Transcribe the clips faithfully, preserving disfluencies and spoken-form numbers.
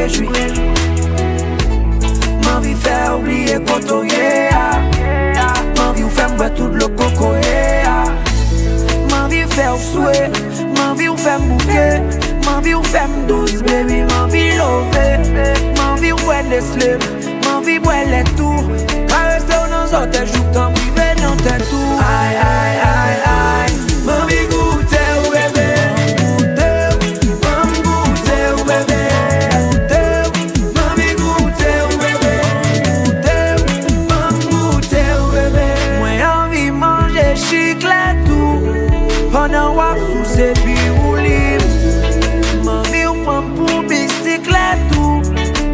rejwi. M anvi fè w bliye kote w ye a. M anvi w fè m bwè tout dlo kokoye a. M anvi fè w swe. M anvi w fè m bouke. M anvi w fè m dous, baby. M anvi love. M anvi w bwè Nestle. M anvi bwè lèt tou. Karese w nan zòtèj ou, tanpri, veye nan tèt ou. Ay, ay, ay, ay. M anvi goute w, bebe. Goute w. Ban m goute w, bebe. Goute w. M anvi goute w, bebe. Goute w. Ban m goute w, bebe. Mwen anvi manje chiklèt ou pandan w ap souse piwouli m. M anvi w pran m pou bisiklèt ou,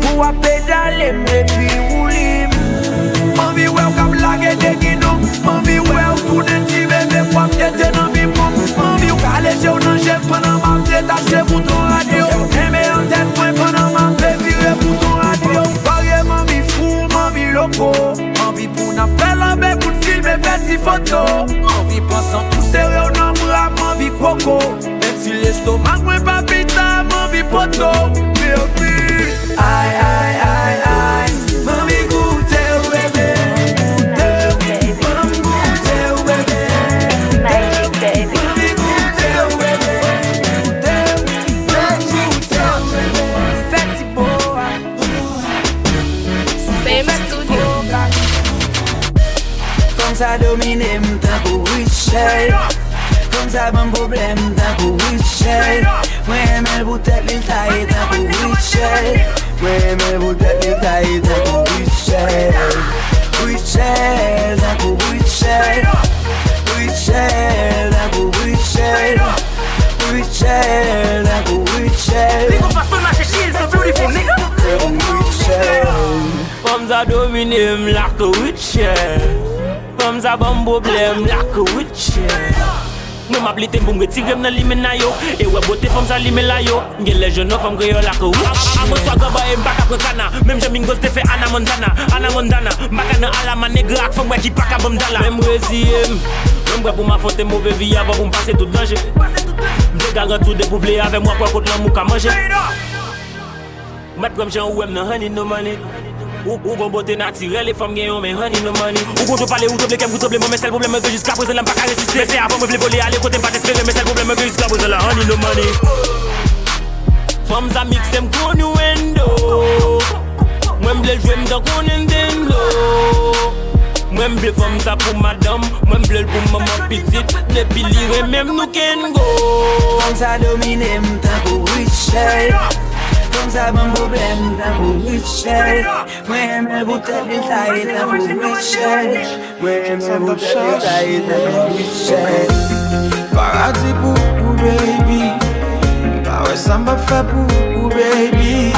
pou w ap pedale m epi wouli m. M anvi wè w k ap lage degino. M anvi wè w tounen ti bebe, w ap tete nan mimo. M anvi w kale je w nan je m pandan m ap detache bouton radyo. Kenbe an tèt mwen pandan m ap devire bouton radyo. Varye m anvi fou, m anvi loko. M anvi pou n ap fè lanbe, pou n filme, fè ti foto. M anvi panse w tou sere w nan bra m, anvi kwoko. Menm si lestomak mwen pa pita, m anvi poto, baby. Ay, ay, ay, ay. M anvi goute w, bebe. Goute w. M anvi goute w, bebe. Magic, baby. M anvi goute w, bebe. Goute w. M anvi goute w, bebe. Fè ti bo a. Famous Studio. Fanm sa domine m tankou Richard. Fanm sa ban m pwoblèm tankou Richard. Mwen renmen l pou tèt li, l taye tankou Richard. Mwen renmen l pou tèt li, l taye tankou Richard. Richard tankou Richard. Richard tankou Richard. Richard tankou Richard. Li gon fason l mache, she is so beautiful, nigga. Tankou Richard. Fanm sa domine m like Richard. Fanm sa ban m pwoblèm like Richard. Mwen m ap lite m pou m retire m nan limen na yo. E wè bote fanm sa limen la yo. M gen lè jwenn yon fanm kreyòl like Richard. Amon swa granba e m pa ka pran kana. Menm jan Mingos te fè Ana Montana. Ana Montana. M pa ka nan alama negra ak fanm wè ki pa ka ban m dala. Men m reziye m. Mwen m prè pou m afwonte move vi avan pou m pase tout danje. M te garanti w depi w vle avè m w ap wè kot lanmou ka manje. Mèt pran m jan ou wè m nan honey no money. Ou, ou gon bote natirèl e fanm gen yon men honey no money. Ou gon jan w pale ou tranble kè m kou tranbleman, men sèl pwoblèm mwen gen jiska prezan la m pa ka reziste. Men se avan mwen vle vole ale kote m pa t espere, men sèl pwoblèm mwen gen jiska prezan la honey no money. Fanm sa mikse m kou innuendo. Mwen m vle l jwe m tankou Nintendo. Mwen m vle fanm sa pou madanm, mwen m vle l pou manman pitit. Depi li renmen m nou can go. Fanm sa domine m tankou Richard. Fanm sa ban m pwoblèm tankou Richard. Mwen renmen l pou tèt li taye tankou Richard. Mwen renmen l pou tèt li taye tankou Richard. Paradi pou ou, baby. M pa wè sa m p ap fè pou ou, baby.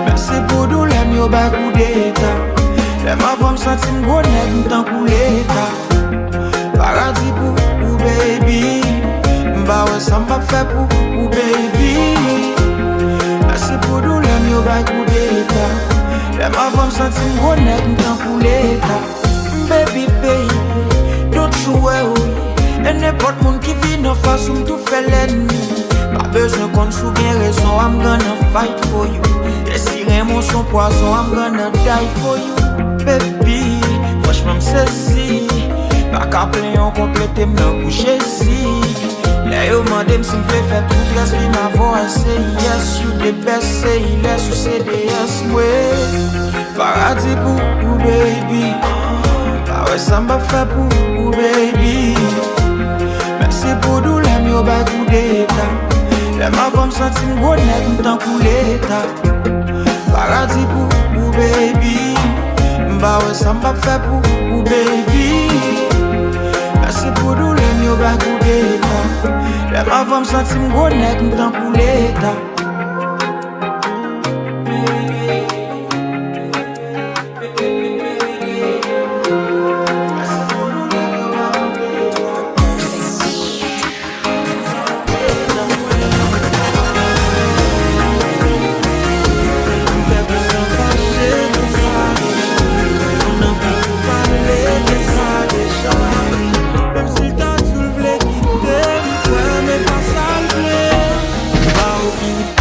Mèsi pou doulè m yo bay koudeta. Lè m avè w m santi m gwo nèg, m tankou leta. Paradi pou ou, baby. M pa wè sa m p ap fè pou ou, baby. Mèsi pou doulè m yo bay koudeta. Lè m avè w m santi m gwo nèg, m tankou leta. Baby, baby, don't you worry. E nenpòt moun ki vin anfas ou, m tou fè lènmi. Pa bezwen konn si w gen rezon, I'm gonna fight for you. E si renmen w se yon pwazon, I'm gonna die for you. Baby, franchman m sezi. Pa ka plenyen w konplete m nan kou Jezi. Lè yo mande m si m vle fè tout rès vi m avè w, I say yes, you the best, say less, you say the yes, mwen. Paradi pou ou, baby. M pa wè sa m p ap fè pou ou, baby. Mèsi pou doulè m yo bay koudeta. Lè m avè w m santi m gwo nèg, m tankou leta. Paradi pou ou, baby. M pa wè sa m p ap fè pou ou, baby. Mèsi pou doulè m yo bay koudeta. Lè m avè w m santi m gwo nèg, m tankou leta. Menm si l ta di w l vle kite m, kwè m e pa sa l vle. M pa okipe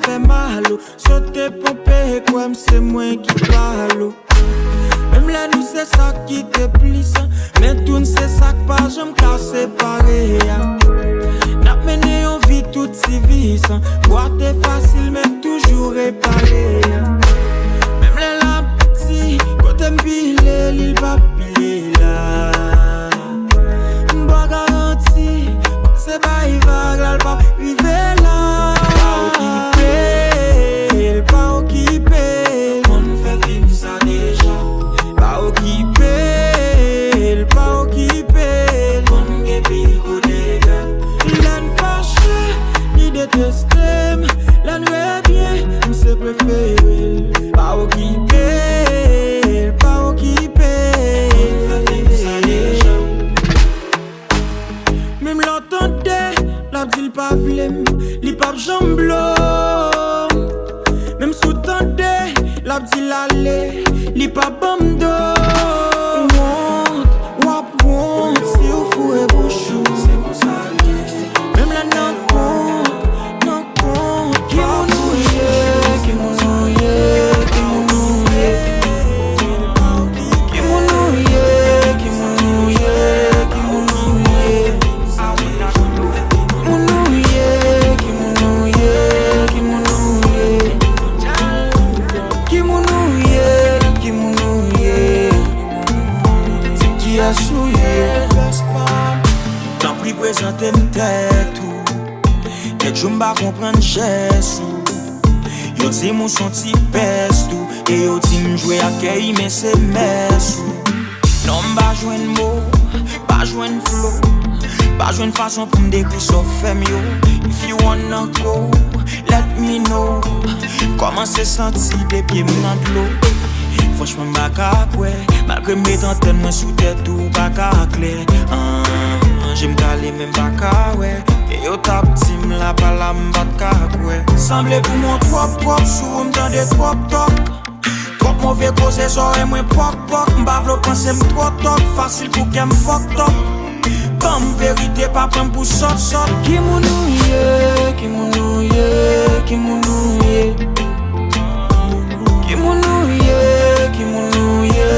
fè mal ou. Sote ponpe, kwè m se mwen ki pa lou. Menm lè nou se sa k kite plis, men tou n se sa k pa janm ka separe a. N ap mennen yon vi tout sivis, bwate fasil men toujou repare a. Menm lè l ap di kote m pile li, l p ap pile la. M ba w garanti, se bay vag la, l p ap rive la. Pa okipe l, pa okipe l. Konn fè fim sa deja. Pa okipe l, pa okipe l. Konn gen pil gwo dega. Lè n fache, li deteste m. Lè n rebyen, m se prefere l. Pa okipe l, pa okipe l. Konn fè fim sa deja. Menm lè w tande l ap di l pa vle m, li p ap janm blow. Menm si w tande l ap di l ale, li p ap ban m do. Ou wont, w ap wont si w foure bouch ou. Se konsa l ye. Menm lè n nan kont, nan kont. Ki moun ou ye, ki moun ou ye, ki moun ou ye? Ki moun ou ye, ki moun ou ye, ki moun ou ye? Moun ou ye, ki moun ou ye, ki moun ou ye? Ki moun ou ye, ki moun ou ye? Di kiyès ou ye? Tanpri prezante m tèt ou. Kèk jou m pa konprann jès ou. Yo di m ou s on ti pès tou. E yo di m jwe ak kè imen se mès ou. Non, m pa jwenn mo, pa jwenn flo, pa jwenn fason pou m dekri sa w fè m yo. If you wanna go, let me know. Kòmanse santi de pye m nan dlo. Franchman, m pa ka kwè, malgre m met antèn mwen sou tèt ou, ou pa ka klè. An, je m kale, men m pa ka wè. E yo t ap di m la pa la, m pa t ka kwè. Sanble pou mwen twòp, twòp sou ou, m tande twòp, twòp. Twòp move koze, zòrèy mwen pòk, pòk. M pa vle w panse m twò tòp, fasil pou kè m fòk tòp. Ban m verite, pa pran m pou sòt, sòt. Ki moun ou ye, ki moun ou ye, ki moun ou ye? Ki moun ou ye, ki moun ou ye,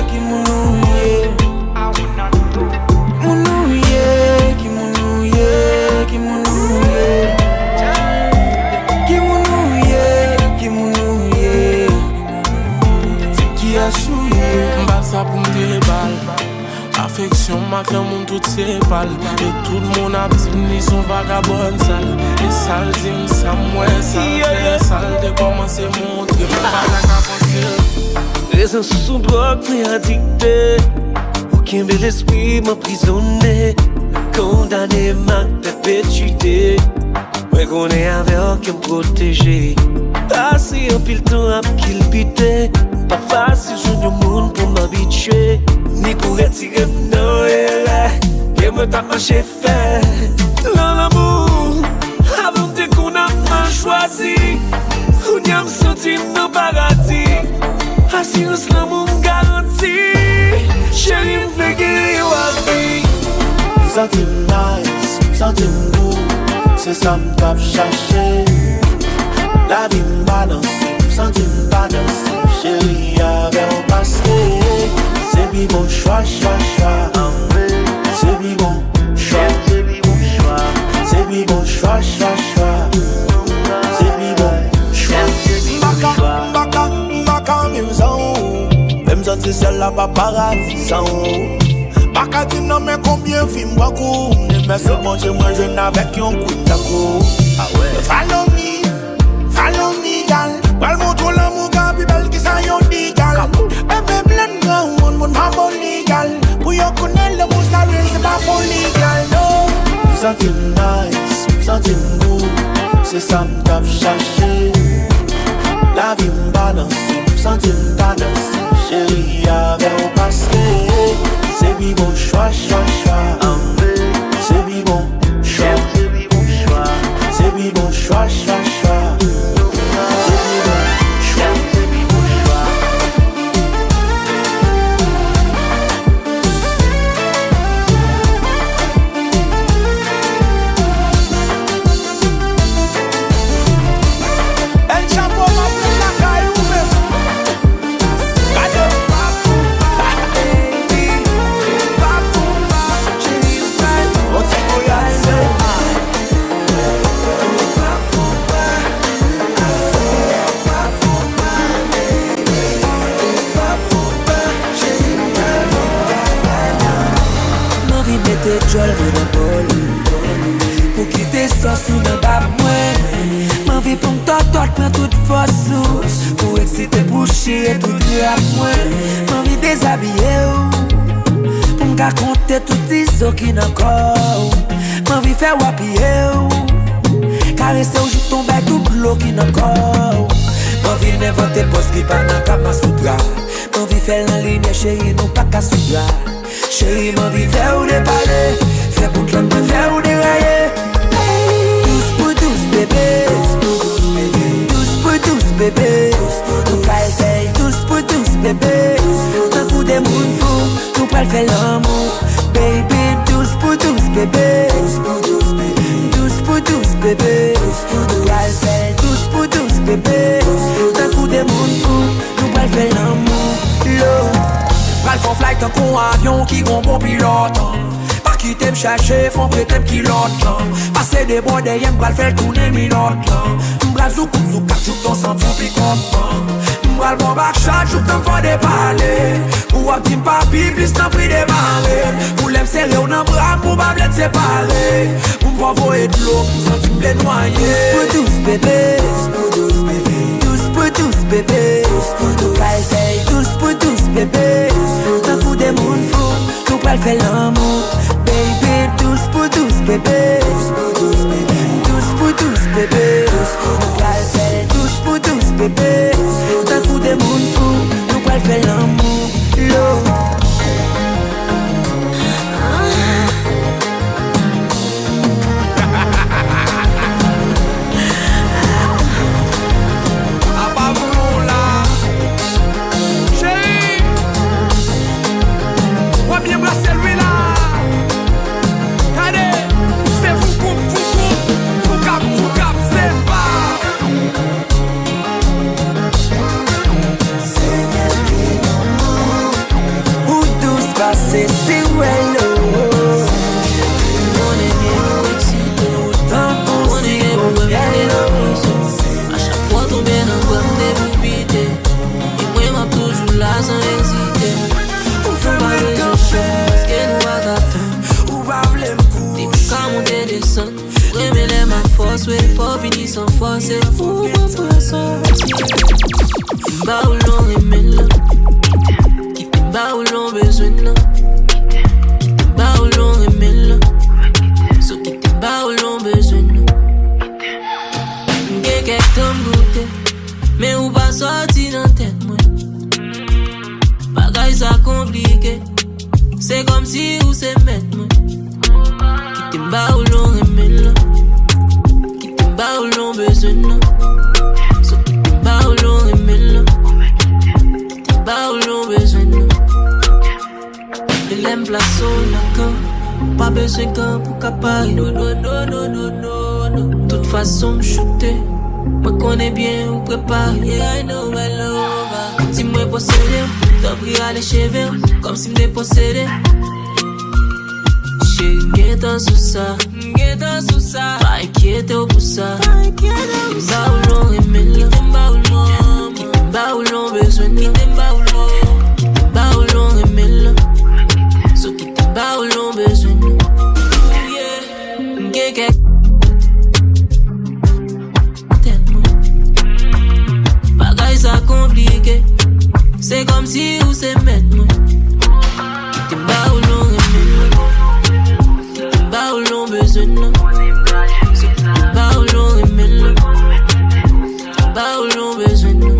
ki moun ou ye? Moun ou ye, ki moun ou ye, ki moun ou ye? Ki moun ou ye, ki moun ou ye? Di kiyès ou ye? M pa sa pou m te ba l. Afeksyon m ak lanmou m tout se pa l. E tout moun ap di m li s on vagabòn sal. E sa l di m, sa m wè, sa l fè, sa l te kòmanse montre m, m pa ta ka panse l. Prezans ou s on dwòg mwen adikte. Ou kenbe lespri m anprizone. Kondane m ak pèpetwite. Mwen konnen avè w ke m pwoteje. Pase anpil tan ap kilbite. Pa fasil jwenn yon moun pou m abitye, ni pou retire m nan erè ke mwen t ap mache fè. Nan lanmou, avan m te konn ap mal chwazi. Kounye a m santi m nan paradi. Asirans lanmou m garanti. Cheri, m vle gen yo avi. M santi m nice, m santi m gou. Se sa m t ap chache. Lavi m balanse, m santi m pa danse. Cheri, avè w pase. Se pi bon chwa, chwa, chwa. Se pi bon chwa. Se pi bon chwa, chwa, chwa. Se pi bon chwa. M pa ka, m pa ka, m pa ka menm san ou. Menm santi syèl la pa paradi san ou. Pa ka di non, men konbyen fi m pran kou. M remèsye Bondye mwen jwenn avèk yon queen tankou. Follow me, follow me, gal. Pral montre w lanmou ka pi bèl ki sa yon digal. Bebe blan granmoun, moun pa boli, gal. Pou yo konnen lanmou sa reyèl, se pa foli, gal, no. M santi m nice, m santi m gou. Se sa m t ap chache. Lavi m balanse, m santi m pa danse. Cheri, avè w pase. Se pi bon chwa, chwa, chwa. Se pi bon chwa. Se pi bon chwa, chwa, chwa. Se pi bon chwa. Te djòl mwen nan bòl ou, pou kite sòs ou nan bab mwen. M anvi pou m tòtòt pran tout fòs ou, pou eksite pou chire tout rap mwen. M anvi dezabiye w, pou m ka konte tout izo ki nan kò w. M anvi fè w apiye w, karese w jouk tonbe tout dlo ki nan kò w. M anvi envante pòz ki pa nan Kama Sutra. M anvi fè l nan limyè, cheri, nou pa ka sou dra. Cheri, m anvi fè w depale, fè bout lang mwen fè w deraye. Dous pou dous, bebe. Dous pou dous, bebe. Nou pral fè l dous pou dous, bebe. Tankou de moun fou, nou pral fè lanmou. Baby, dous pou dous, bebe. Dous pou dous, bebe. Nou pral fè l dous pou dous, bebe. Tankou de moun fou, nou pral fè lanmou. Lo. Pral fè w fly tankou yon avyon ki gon bon pilòt. Pa kite m chache, fè w prete m kilòt lan. Pase de bò dèyè m, pral fè l tounen minòt lan. M pral zouk ou zouk ak jouk ton santi w pikòt lan. M pral ba w back shot jouk tan m fò depale. Ou ap di m papi, plis tanpri demare. Pou lè m sere w nan bra m, pou pa vle n separe. Pou m pa voye dlo, pou m santi m vle nwaye. Dous pou dous, bebe. Dous pou dous, bebe. Dous pou dous, bebe. Dous pou dous, bebe. Tankou de moun fou, nou pral fè lanmou. Baby, dous pou dous, bebe. Dous pou dous, bebe. Dous pou dous, bebe. Nou pral fè dous pou dous, bebe. Tankou de moun fou, nou pral fè lanmou. Lo. Apa pou nou la. Cheri, w ap byen brase l wi la. Gade, se foukoup, foukoup, foukap, foukap, se pa. Ou dous pase siwèl o. Konnen gen ou eksite. Ou tankou siro myèl o. A chak fwa w tonbe nan bra m, te pou pite. E mwen, m ap toujou la san ezite. Ou fè m ret kanpe. Paske nou pa ka tann. Ou pa vle m kouche. Depi w ka monte desann. Ou renmen lè m ap fòse, fò w vini san fòse. Ou pran pran sòti. Kite m ba ou lon renmen lan. Kite m ba ou lon bezwen nan. Kite m ba ou lon renmen lan. So kite m ba ou lon bezwen nan. M gen kèk tan m doute, men ou pa sòti nan tèt mwen. Bagay sa konplike. Se kòmsi ou se mèt mwen. Kite m ba ou lon renmen lan. Kite m ba ou lon bezwen nan. So kite m ba ou lon renmen lan. Kite m ba ou lon bezwen nan. E lè m plase w nan kan, ou pa bezwen kan pou ka pare. No, no, no, no, no, no, no. Tout fason m choute, mwen konnen byen ou prepare. Yeah, I know my lover. Di mwen posede w, tanpri ale cheve w, kòmsi m te posede. Cheri, m gentan sou sa. M gentan sou sa. Pa enkyete w pou sa. Pa enkyete w pou sa. Kite m ba ou lon renmen lan. Kite m ba ou lon, kite m ba ou lon bezwen nan. Kite m ba ou lon. Kite m ba ou lon renmen lan. So kite m ba ou lon bezwen nan. Yeah. M gen kèk tèt mwen. Bagay sa konplike. Se kòmsi ou se mèt mwen. Kite m ba ou lon renmen lan. Kite m ba ou lon bezwen nan. Kite m ba ou lon renmen lan. Kite m ba ou lon bezwen nan.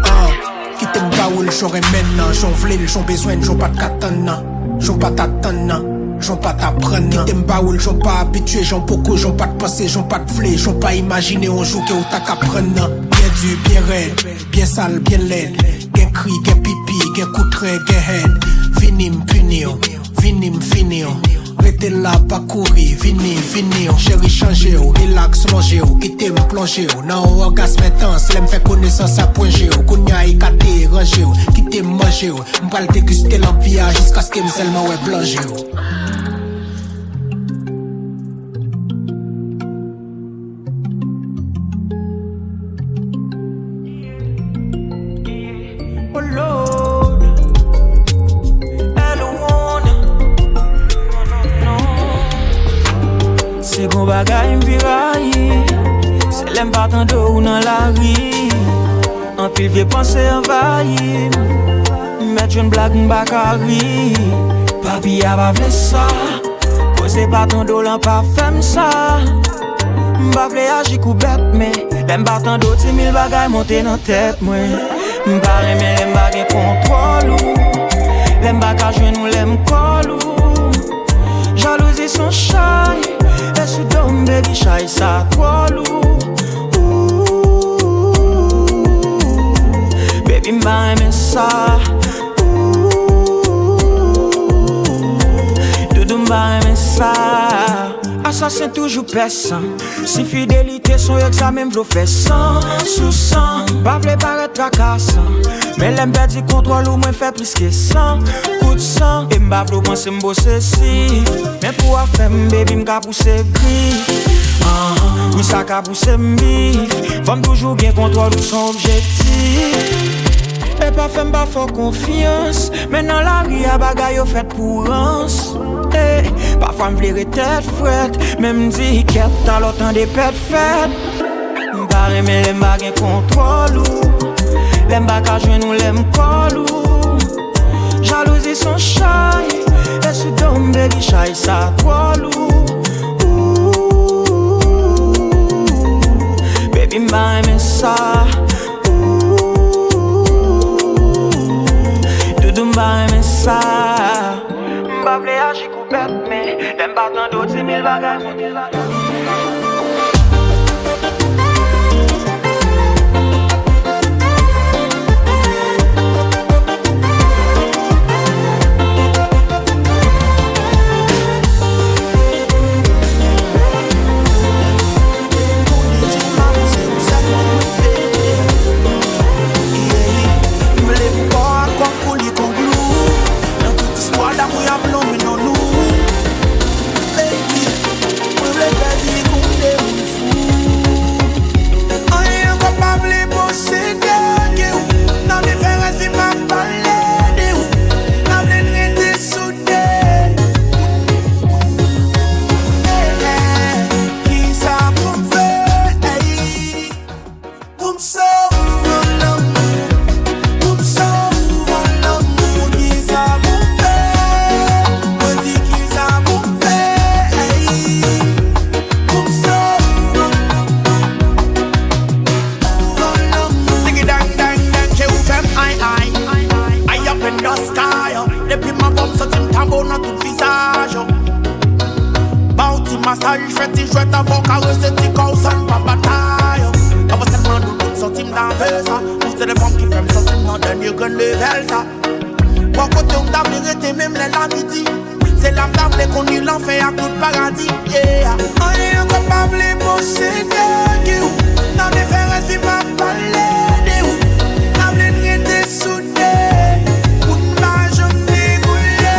Ah, kite m ba ou l jan w renmen nan, jan w vle l, jan w bezwen l, jan w pa t ka tann nan. Jan w pa t atann nan, jan w pa t aprann nan. Kite m ba ou l jan w pa abitye, jan w poko, jan w pa t panse, jan w pa t vle, jan w pa imajine yon jou ke w ta ka pran nan. Byen di, byen rèd, byen sal, byen lèd. Gen kri, gen pipi, gen kout ren, gen hèn. Vini m pini w, vini m fini w. Rete la, pa kouri, vini, vini w. Cheri, chanje w, rilaks, lonje w. Kite m plonje w nan yon ògasm entans. Lè m fè konesans a pwen je w. Kounye a, ekate, ranje w. Kite m manje w. M pral degiste lanpi a jiskaske m sèlman wè blan je w. Oh Lord, I don't wanna. No, no, no. Yon bagay m pi rayi, se lè m pa tande w nan lari. Anpil vye panse anvayi m, m mèt jwenn blag m pa ka ri. Papi a pa vle sa, koze pa tande w lan pa fè m sa. M pa vle aji kou bèt, men lè m pa tande w, ti mil bagay monte nan tèt mwen. M pa renmen lè m pa gen kontwòl ou, lè m pa ka jwenn ou, lè m kòl ou. Jalouzi s on chay, e sou do m, baby, chay sa twò lou. Ooh, baby, m pa renmen sa. Ooh, doudou, m pa renmen sa. Asasen toujou pèsan. Si fidelite s on egzamen, m vle w fè san sou san. M pa vle parèt trakasan, men lè m pèdi kontwòl ou, mwen fè plis ke san kout san. E m pa vle w panse m posesif, men pou afè m, baby, m ka pouse grif. Ahn, wi, sa ka pouse m bif. Fò m toujou gen kontwòl ou, s on objektif. E pa fè m pa fè w konfyans, men nan lari a bagay yo fèt pou rans. Eh, pafwa m vle ret tèt frèt, men m di kèt, talè w tande pèt fèt. M pa renmen lè m pa gen kontwòl ou, lè m pa ka jwenn ou, lè m kòl ou. Jalouzi s on chay, e sou do m, baby, chay sa twò lou. Ooh, baby, m pa renmen sa. Ooh, doudou, m pa renmen sa. M pa vle aji kou bèt, men lè m pa tande w, ti mil bagay. Anyen ankò pa vle posede ke w. Nan diferans vi m ap pale de w. Nan vle n rete soude. Kisa pou m fè? Pou m sove lanmou. Pou m sove lanmou. Kisa pou m fè? Mwen di kisa pou m fè? Pou m sove lanmou. Ziggy dang dang dang, ke ou fè m ay ay. Ay up in the sky. Depi m avè w m santi m tanbo nan tout vizaj. Ba w ti masaj, fè ti jwèt avè w, karese ti kò w san n pa batay. Avan sèlman doudou m santi m ta fè sa. Ou se de fanm ki fè m santi m nan dènye grenn level sa. Bò kote w m ta vle rete menm lè lavi di. Se la m ta vle koni lanfè ak tout paradi. Yeah. Anyen ankò pa vle posede ke w. Nan diferans vi m ap pale de w. Nan vle n rete soude. Pou n pa janm deboule.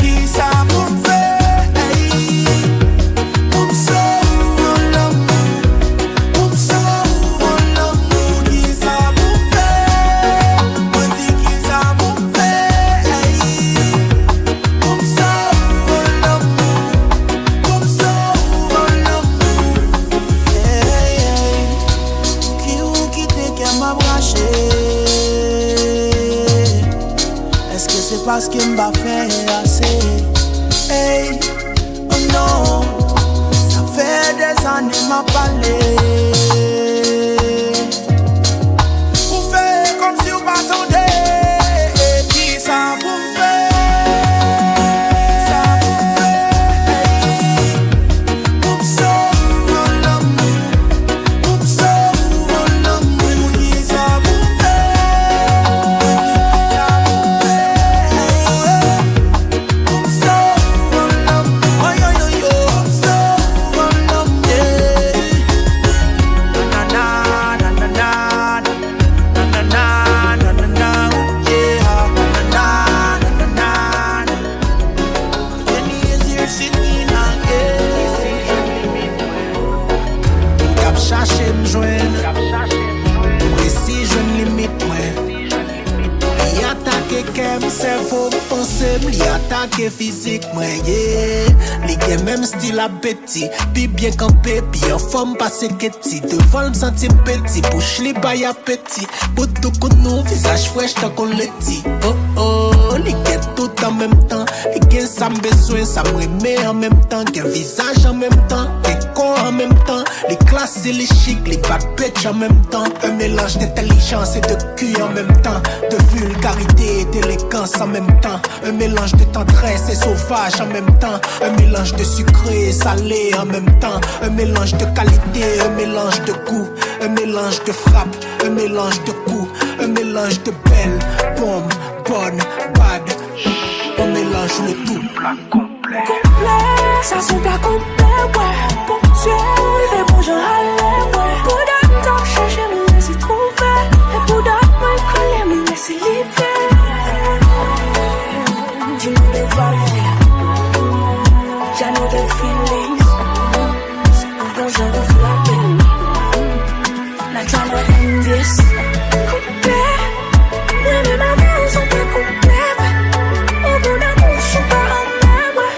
Kisa pou m fè? Pou m sove lanmou. Pou m sove lanmou. Kisa pou m fè? Mwen di kisa pou m fè? Pou m sove lanmou. Pou m sove lanmou. Hey, hey. Ki ou kite kè m ap rache? Èske se paske m pa fè ase? Ey, oh non, sa fè dèzane m ap pale. Ou fè kòmsi w pa tande. Kisa pou m fè? Kisa pou m fè? Ey, pou m sove lanmou. Pou m sove lanmou. Kisa pou m fè? Kisa pou m fè? Pou m sove lanmou. Oyoyoyo. Sove lanmou. Nanana, nanana, nanana, nanana, yeah. Nanana, nanana. Kenny is here singing again. M k ap chache m jwenn. M resi jwenn limit mwen. Li atake kè m. Sèvo m, panse m, li atake fizik mwen, yeah. Li gen menm stil ak Betty, pi byen kanpe, pi anfòm pase Katie. Devan l m santi m peti, bouch li bay apeti. Bout doukounou, vizaj frèch tankou leti. Oh oh, li gen tout an menm tan. Li gen sa m bezwen, sa m renmen an menm tan. Gen vizaj an menm tan, gen kò an menm tan. Li klasi, li chik, li bad bitch an menm tan. Un mélange d'intelligence et de cul en même temps, de vulgarité et d'élégance en même temps, un mélange de tendresse et sauvage en même temps, un mélange de sucré et salé en même temps, un mélange de qualité, un mélange de goût, un mélange de frappe, un mélange de coups, un mélange de belle, bombe, bonne, bad, on mélange le tout. Konplè, sa se yon pla konplè, wè. Ponktyèl, fè bon jan ale, wè. Pou dat m t ap chèche, m resi twouve. E pou dat mwen kole, m resi leve. You know the vibe, yeah. Y'all know the feelings. Se yon bon jan de frape. Natural and this. Konplè, mwen menm avè w, se yon pla konplè, wè. Ou bon nan bouch, ou pa anmè, wè.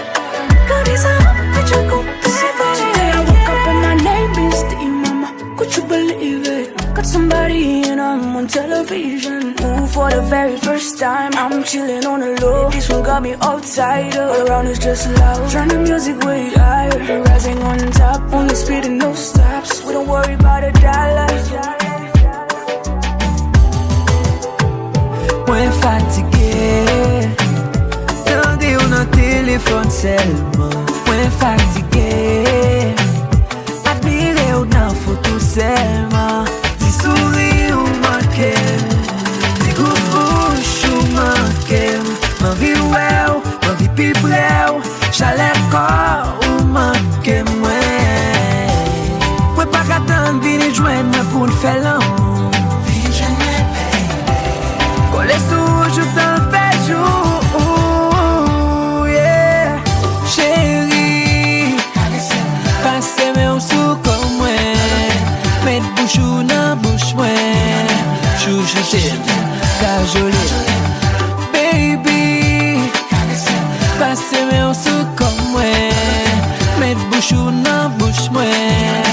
Gade sa m ap fè tchè konplè, wè. Today I woke up and my name is Dee Mama. Could you believe it? Got somebody and I'm on television. Ooh, for the very first time, I'm chilling on the low. This one got me all tied up. All around is just loud. Turn the music way higher. We're rising on top, only speeding, no stops. We don't worry about a dollar. Mwen fatige, tande w nan telefòn sèlman. Mwen fatige, admire w nan foto sèlman. Ti souri ou manke m, ti gou bouch ou manke m. M anvi wè w, m anvi pi pre w. Chalè kò ou manke mwen. Mwen pa ka tann, vini jwenn mwen pou n fè lanmou. Vini jwenn mwen, baby. Kole sou ou joutan l fè jou, yeah. Cheri, pase men w sou kò mwen. Met bouch ou nan bouch mwen. Chouchoute m, kajole m, baby. Pase men w sou kò mwen. Met bouch ou nan bouch mwen.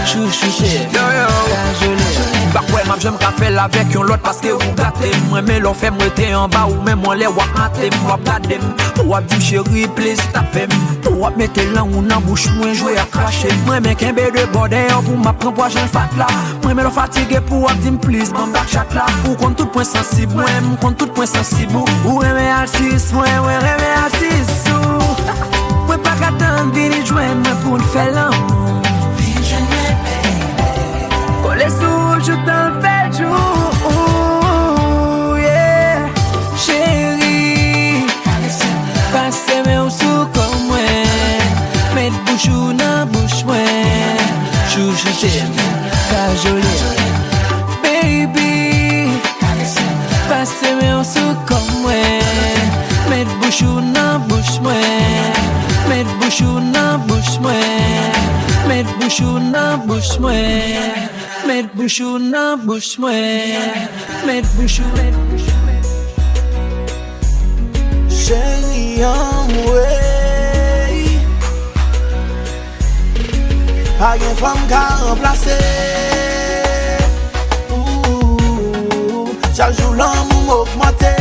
Chouchoute m, kajole m. M pa kwè m ap janm ka fè l avèk yon lòt paske ou gate m. Mwen renmen lè w fè m rete anba ou menm anlè w ap mate m, w ap gade m. Pou w ap di m cheri, please tape m. Pou w ap mete lang ou nan bouch mwen, jwe ak krache m. Mwen renmen kenbe de bò dèyè w pou m ap pran pwa jan l fat la. Mwen renmen lè w fatige pou w ap di m please ban m bak chat la. Ou konn tout pwen sansib mwen, m konn tout pwen sansib ou. Ou renmen al sis mwen, mwen renmen al sis ou. Mwen pa ka tann, vini jwenn mwen pou n fè lanmou. Vini jwenn mwen, baby. Kole sou ou joutan l fè jou, yeah. Cheri, pase men w sou kò mwen. Met bouch ou nan bouch mwen. Chouchoute m, kajole m, baby. Pase men w sou kò mwen. Met bouch ou nan bouch mwen. Met bouch ou nan bouch mwen. Met bouch ou nan bouch mwen. Met bouch ou nan bouch mwen. Met bouch ou, met bouch ou. Cheri anmwey, pa gen fanm ka ranplase. Ooh, chak jou lanmou m ogmante.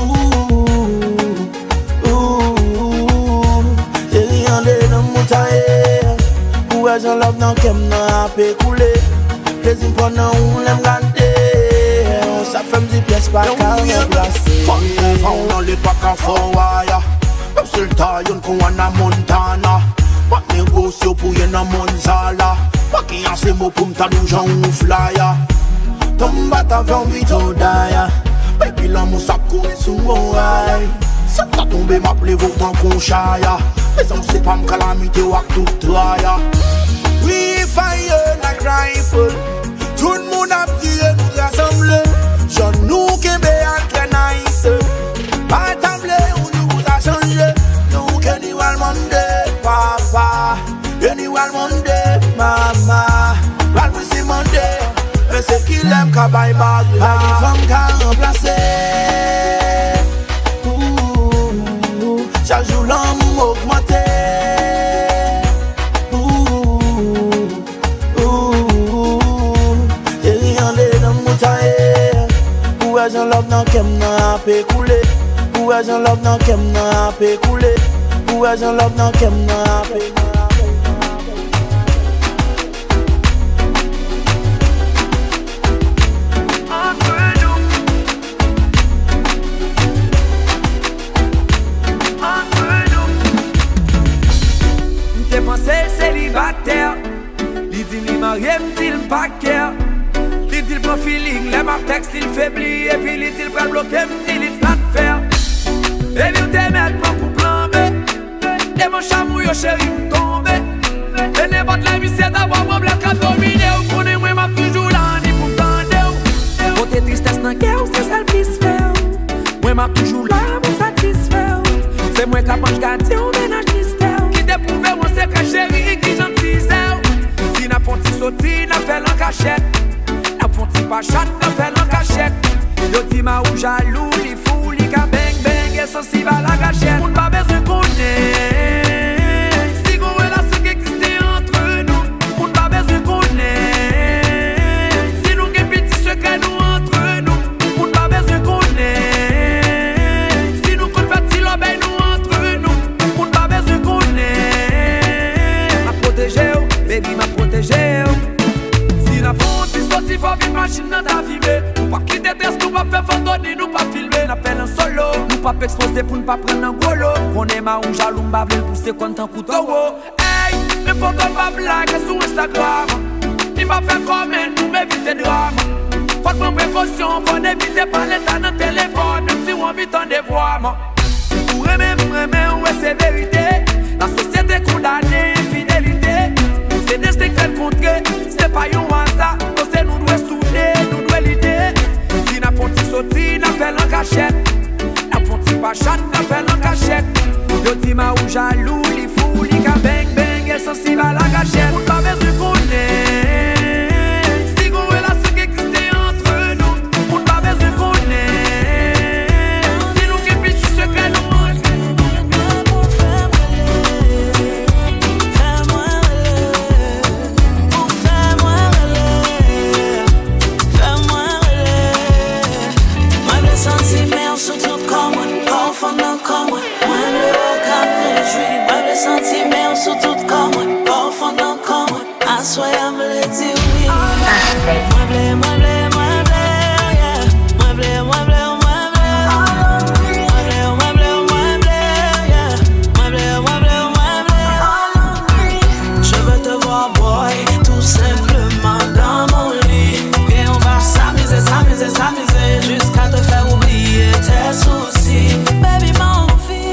Ooh, ooh, cheri, andedan m ou ta ye. Ou wè jan love nan kè m nan ape koule. Plezi m pran nan ou lè m gade w, sa fè m di pyès pa ka ranplase. Fò m devan w nan lè pa ka fè w aya. Menm si l ta youn kon Hannah Montana. M ap negosye w pou ye nan monn Zala. Pa gen ase mo pou m ta di w jan ou flaya. Tan m bat avè w mi to daya. Baby, lanmou sa ap kouri sou mwen, ay. Si w ta tonbe, m ap leve w tankou yon chaya. Mezanmi, se pa m kalamite w ak tout traya. We fire like rifle. Tout moun ap tire, nou rasanble. Jan nou kenbe a trè nice. Pa ta vle ou nou pou ta chanje. Non, Kenny Wal mande, papa. Kenny Wal mande, mama. Wal Prissy mande. Men Kilè m ka bay mari la? Pa gen fanm ka ranplase. Ooh, chak jou lanmou m ogmante. Ooh, ooh, cheri, andedan m ou ta ye. Ou wè jan love nan kè m nan ape koule. Ou wè jan love nan kè m nan ape koule. Ou wè jan love nan kè m nan ape koule. Antre nou. Antre nou. M te panse l selibatè. Li di m li marye, m di l m pa kè. Li di l pran feeling, lè m ap tèks li, l febli. Epi li di l pral bloke m, m di l it's not fair. Baby, w te mèt pran koup lanbe. Devan chanm ou yo, cheri, m tonbe. E nenpòt lè misye ta pran pwoblèm k ap domine, ou konnen mwen m ap toujou la, ni pou m tande w. Kote tristès nan kè w, se sa l plis fè w. Mwen m ap toujou la pou satisfè w. Se mwen k ap anj gadyen w, mennaj mistè w. Ki te pwouve w an sekrè, cheri, ki jan tizè w. Si n ap fè yon ti soti, n ap fè l an kachèt. N ap fè yon ti pachat, n ap fè l an kachèt. Yo di Maou jalou, li fou, li ka beng beng, e sansib a lagachèt. Moun pa bezwen konnen si gon relasyon ki egziste antre nou. Moun pa bezwen konnen si nou gen piti sekrè nou antre nou. Moun pa bezwen konnen si nou konn fè ti lòbèy nou antre nou. Moun pa bezwen konnen. M ap pwoteje w, baby, m ap pwoteje w. Si n ap fè yon ti soti, fò vin machin nan ta fimen. Nou p ap kite très, nou p ap fè foto, ni nou p ap filme. N ap fè l an solo. Nou p ap ekspoze pou n pa pran nan gwo lo. Konnen Maou jalou, m pa vle l pouse kòn tankou towo. Ey, men foto n p ap like sou Instagram. Ni p ap fè comment pou m evite dram. Fòk pran prekosyon, fò n evite pale ta nan telefòn, menm si w anvi tande vwa m. Ou renmen m, renmen w, e se verite. Lasosyete kondane enfidelite. Se desten k fè n kontre, se pa yon aza. Panse nou dwe soude, nou dwe lide. Si n ap fè yon ti soti, n ap fè l an kachèt. N ap fè yon ti pachat, n ap fè l an kachèt. Yo di Maou jalou, li fou, li ka beng beng, e sansib a lagachèt. Moun pa bezwen konnen si gon relasyon ki egziste antre nou. Moun pa bezwen konnen si nou gen piti sekrè nou. Ou fè m rele, fè mwen rele. Ou fè mwen rele, fè mwen rele. Mwen vle santi men w sou tout kò mwen, pa w fon nan kò mwen. Mwen vle w ka rejwi. Mwen vle santi men w sou tout kò mwen, pa w fon nan kò mwen. Aswè a m vle di wi. Mwen vle, mwen vle, mwen vle, oh yeah. Mwen vle, mwen vle, mwen vle. Mwen vle, mwen vle, mwen vle, yeah. Mwen vle, mwen vle, mwen vle. Je veux te voir, boy, tout simplement dans mon lit. Gen yon vibe, s'amuser, s'amuser, s'amuser, jusqu'à te faire oublier tes soucis. Baby, m anvi,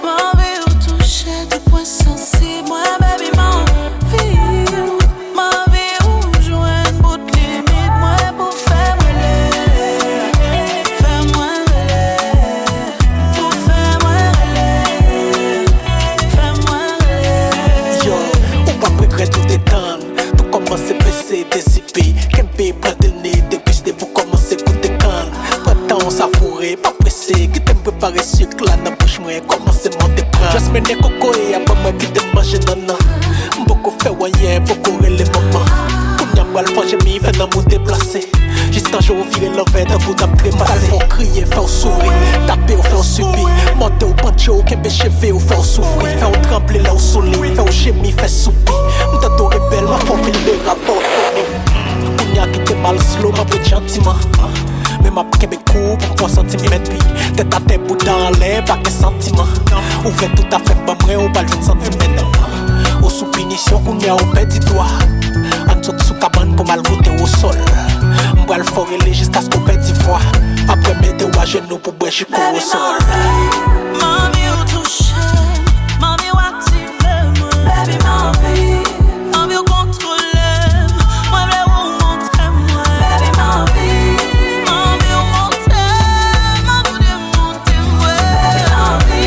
m anvi w touche tout pwen sansib mwen, baby, m anvi w. M anvi w jwenn bout limit mwen pou fè m rele. Fè mwen rele. Pou fè mwen rele. Fè mwen rele. Yo, ou p ap regrèt ou te tann. Tou kòmanse pese, dezipe. Kenbe, pran de ne, depiste pou kòmanse goute kann. Pran tan w savoure, pa prese. Kite m prepare sik la nan bouch mwen, kòmanse monte pran. Just mennen kokoye a ban mwen, kite m manje nannan. M poko fè w anyen, poko rele manman. Kounye a m pral fè jemi, fè nanm ou deplase. Jistan je w vire lanvè, tankou n ap trepase. Pral fè w kriye, fè w souri. Tape w, fè w sibi. Monte w, pantche w, kenbe cheve w, fè w soufri. Fè w tranble lè w sou li, fè w jemi, fè soupi. M tande w rebèl, m ap fè w anpil de rapò. Kounye a kite m al slow, m ap ret jantiman. Men m ap kenbe kou pou m fè w santi m mèt pi. Tèt atè, bouda anlè, pa gen santiman. Ouvè tout afè m ban mwen, ou pral jwenn santimèt. Ou sou pinisyon, kounye a ou pèdi dwa. Ann sot sou kabann pou m al goute wosòl. M pral fè w rele jiskaske w pèdi vwa. Apre mete w ajenou pou bwè jiko wosòl. Baby, m anvi, m anvi w touche m, m anvi w aktive mwen. Baby, m anvi, m anvi w kontwole m. Mwen vle ou montre mwen. Baby, m anvi, m anvi w montre m, anvi w demontre mwen. Baby, m anvi,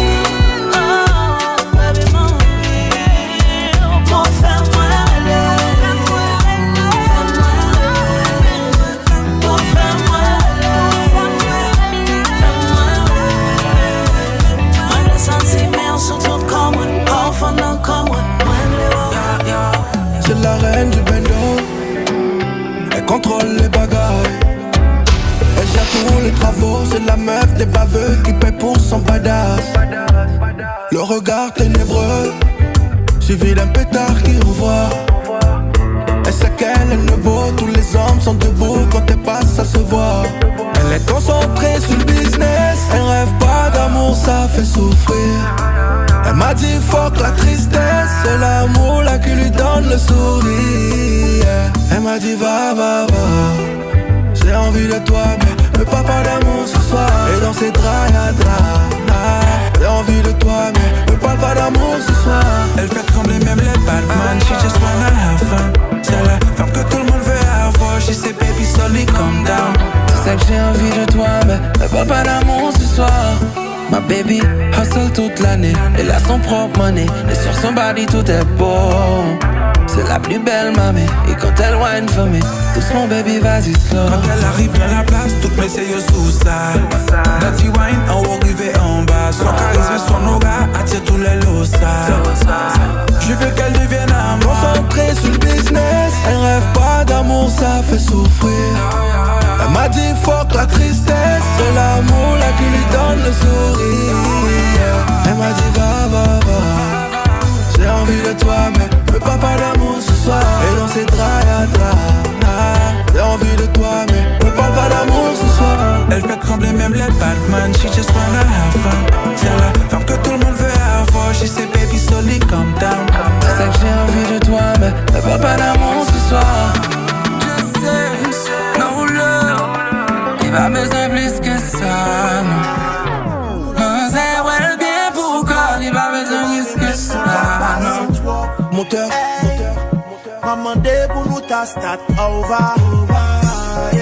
oh, baby, m anvi w pou fè mwen rele. Fè mwen rele. Reine du bendo, elle contrôle les bagages. Elle gère tous les travaux, c'est la meuf des baveux qui paie pour son badass. Le regard ténébreux, suivi d'un pétard qui envoie. Elle sait qu'elle est le beau, tous les hommes sont debout quand elle passe, ça se voit. Elle est concentrée sur le business, elle rêve pas d'amour, ça fait souffrir. Elle m'a dit fuck la tristesse, c'est l'amour là qui lui donne le sourire. Elle m'a dit va, va, va. J'ai envie de toi, mais me parle pas d'amour ce soir. Et dans ces draps, y'a de la. J'ai envie de toi, mais me parle pas d'amour ce soir. Elle fait trembler même les Batman, she just wanna have fun. C'est la femme que tout le monde veut avoir, she say baby slowly calm down. Tu sais que j'ai envie de toi, mais me parle pas d'amour ce soir. My baby hustle toute l'année, elle a son propre money, et sur son body tout est beau. C'est la plus belle mamie, et quand elle wine for me, doucement baby vas-y slow. Quand elle arrive dans la place, tout mesye yo sou sa. Dirty wine, anwo rive anba. Swa karizm, swa noga, atire tous les losa. Je veux qu'elle devienne à moi. Concentrée sur le business, elle rêve pas d'amour, ça fait souffrir. Elle m'a dit fuck la tristesse, c'est l'amour là qui lui donne le sourire. Elle m'a dit va, va, va. J'ai envie de toi, mais me parle pas d'amour ce soir. Et dans ces draps, y'a de la. J'ai envie de toi, mais me parle pas d'amour ce soir. Elle fait trembler même les Batman, she just wanna have fun. C'est la femme que tout le monde veut avoir, she say baby slowly calm down. Tu sais que j'ai envie de toi, mais me parle pas d'amour ce soir. Just say no love, li pa bezwen plis ke sa, non. Manzè wè l gen pou kò, li pa bezwen plis ke sa, non. Moteur, moteur, moteur. M ap mande pou nou ta start over.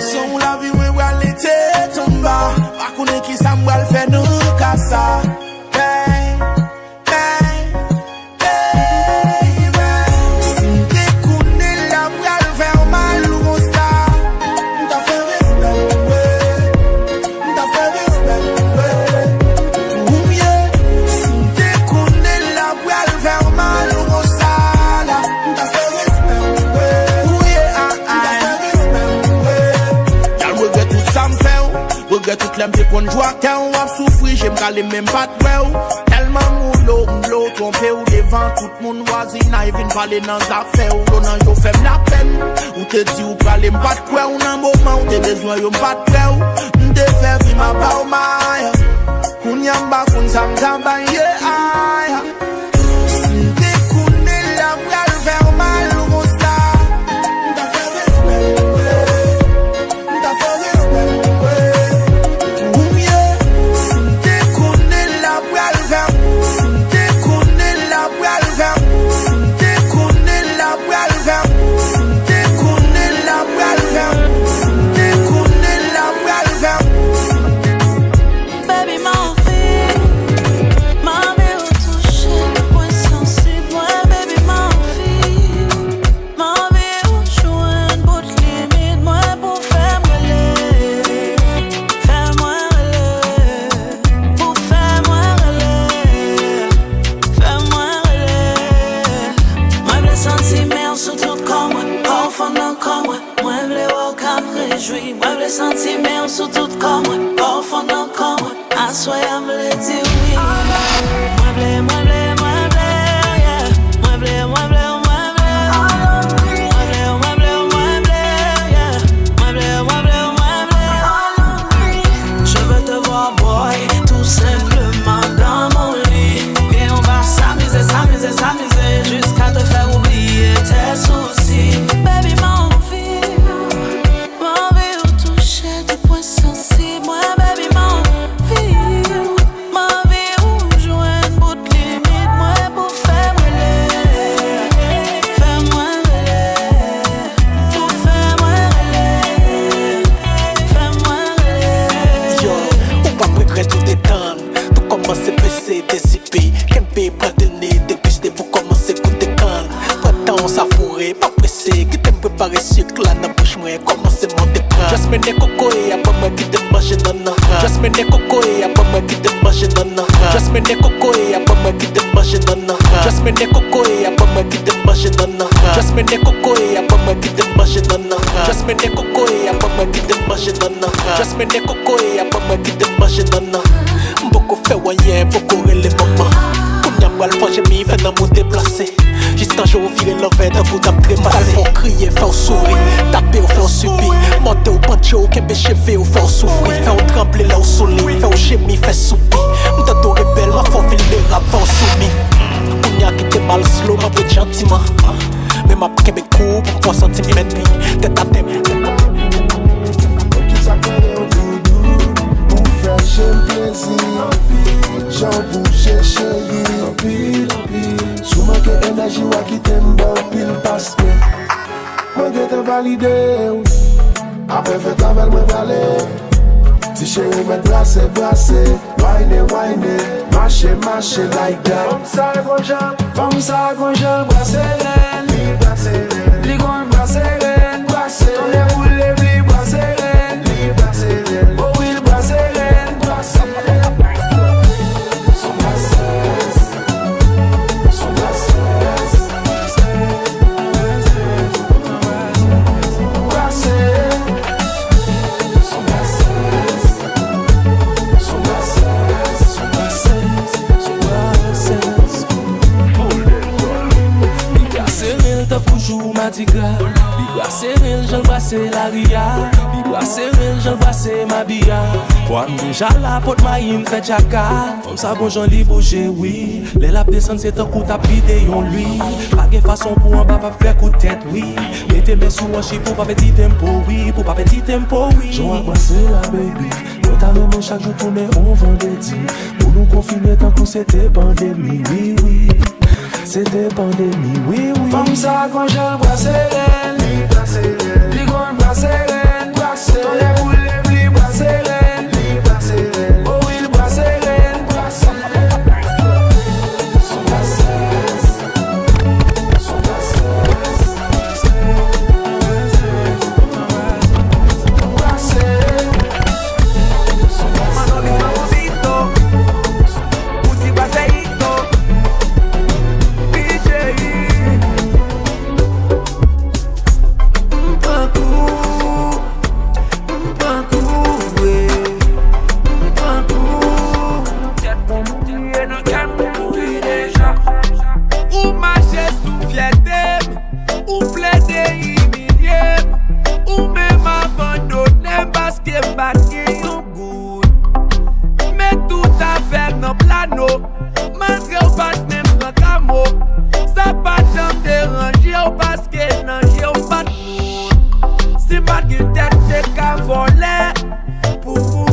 San w lavi mwen pral lete tonba. Pa konnen kisa m pral fè nan ka sa. Bang, bang, baby. Si m te konnen la pral fè w mal ou konsa, m ta fè respè w, wi. M ta fè respè w, wi. Ou m ye. Si m te konnen la pral fè w mal ou konsa la, m ta fè respè w, wi. Ou ye, ah, ah. M ta fè respè w, wi. Gal regrèt tout sa m fè w. Regrèt tout lè m te konn jwe ak kè w. W ap soufri, je m kale men m pa t wè w. Tèlman m woule w, m vle w twonpe w devan tout moun, vwazinay vin pale nan zafè w. Yo nan yo fè m lapèn. Ou te di ou prale, m pa t kwè w. Nan moman ou te bezwen yo, m pa t kwè w. M te fè vi m ap ba w maya. Kounye a m pa konn sa m ka bay, yeah, aya. Si m te konnen la pral fè w mal ou konsa, m ta fè respè w, m ta fè respè w, wi. Ou m ye. Si m te konnen la pral fè w, si m te konnen la pral fè w, si m te konnen la pral fè w, si m te konnen la pral fè w, si m te konnen la pral fè w, si m te Baby, m anvi, m anvi w touche tout pwen sansib mwen, baby, m anvi. M anvi w jwenn bout limit mwen pou fè m rele, fè mwen rele, pou fè mwen rele, fè mwen rele. Mwen vle santi men w sou tout kò mwen, pa w fon nan kò mwen. Mwen vle wè w k ap rejwi. Mwen vle santi men w sou tout kò mwen, pa w fon nan kò mwen. Aswè a m vle di wi. Mwen vle, mwen vle, mwen vle, yeah. Mwen vle, mwen vle, mwen vle. Mwen vle, mwen vle, mwen vle, yeah. Mwen vle, mwen vle, mwen vle. Je veux te voir, boy, tout simplement dans mon lit. Vyen, on va s'amuser, s'amuser, s'amuser, jusqu'à te faire oublier tes soucis. Baby, m anvi w, m anvi w touche tout pwen sansib mwen, baby, m anvi w, m anvi w jwenn bout limit mwen pou fè m rele, fè mwen rele, pou fè mwen rele, fè mwen rele. Yo, ou p ap regrèt ou te tann. Tou kòmanse pese, desipe, kenbe, plante ne, depiste pou kòmanse koute kann. Pran tan w savoure, pa prese, kite m prepare sik la nan bouch mwen, kòmanse monte kran. Just mennen kokoye a ban mwen kite m manje nannan. Just mennen kokoye a ban mwen kite m manje nannan. Just mennen kokoye a ban mwen kite m manje nannan. Just mennen kokoye a ban mwen kite m manje nannan. Just mennen kokoye a ban mwen kite m manje nannan. Just mennen kokoye a ban mwen kite m manje nannan. Just mennen kokoye a ban mwen kite m manje nannan. M poko fè w anyen, poko rele manman. Kounye a m pral fè w jemi, fè nanm ou deplase. Jistan je w vire lanvè tankou t ap trepase. Pral fè w kriye, fè w souri, tape w, fè w sibi. Mòde w, pantche w, kenbe cheve w, fè w soufri. Fè w tranble lè w sou li, fè w jemi, fè soupi. M tande w rebèl, m ap fè w vilnerab, fè w soumi. Kounye a kite m al slow, m ap ret jantiman. Men m ap kenbe kou pou m pran santiman. Tèt atè. Kisa k fè yo doudou? Ou fè je m plezi. Jan w bouje, cheri. Si w manke enèji, w a kite m ba w pil paske mwen gentan valide w. Apre fèt avè l, mwen prale. Ti cheri, mèt brase, brase. Wine, wine, mache, mache like that. Fanm sa gon jan, fanm sa gon jan l brase rèn. Li brase rèn. Li konn brase rèn, brase. Tonnè boule, li brase rèn. Li brase rèn. O wi, l brase rèn, brase. Son brase. Son brase. Brase. Son brase. Li brase rèl tankou jou madigra. Li brase rèl jan l brase lari a. Li brase rèl jan l brase mabi a. Pwa m deja la, pot mayi m fè tchaka. Fanm sa gon jan li bouje, wi. Lè l ap desann, se tankou t ap vide yon lwi. Pa gen fason pou anba p ap fè kout tèt, wi. Mete men sou hanch li pou pa pèdi tempo, wi. Pou pa pèdi tempo, wi. Jan w ap brase la, baby. Mwen ta renmen chak jou tounen on vandredi. Pou nou konfine tankou se te pandemi, wi, wi. Se te pandemi, wi, wi. Fanm sa gon jan l brase rèn. Li brase rèn. Li konn brase rèn. Brase. Tonnè boule, li brase rèn. Li brase rèn. O wi, l brase rèn. Brase. Son brase. Son brase. Ou mache sou fyète m. Ou plede imilye m, ou menm abandone m paske m pa t gen yon goud. M met tout afè m nan plano, malgre w pa t menm pran kamo. Sa pa janm deranje w paske nan je w m pa t moun. Si m pa t gen tèt, m te ka vòlè. Pou ou,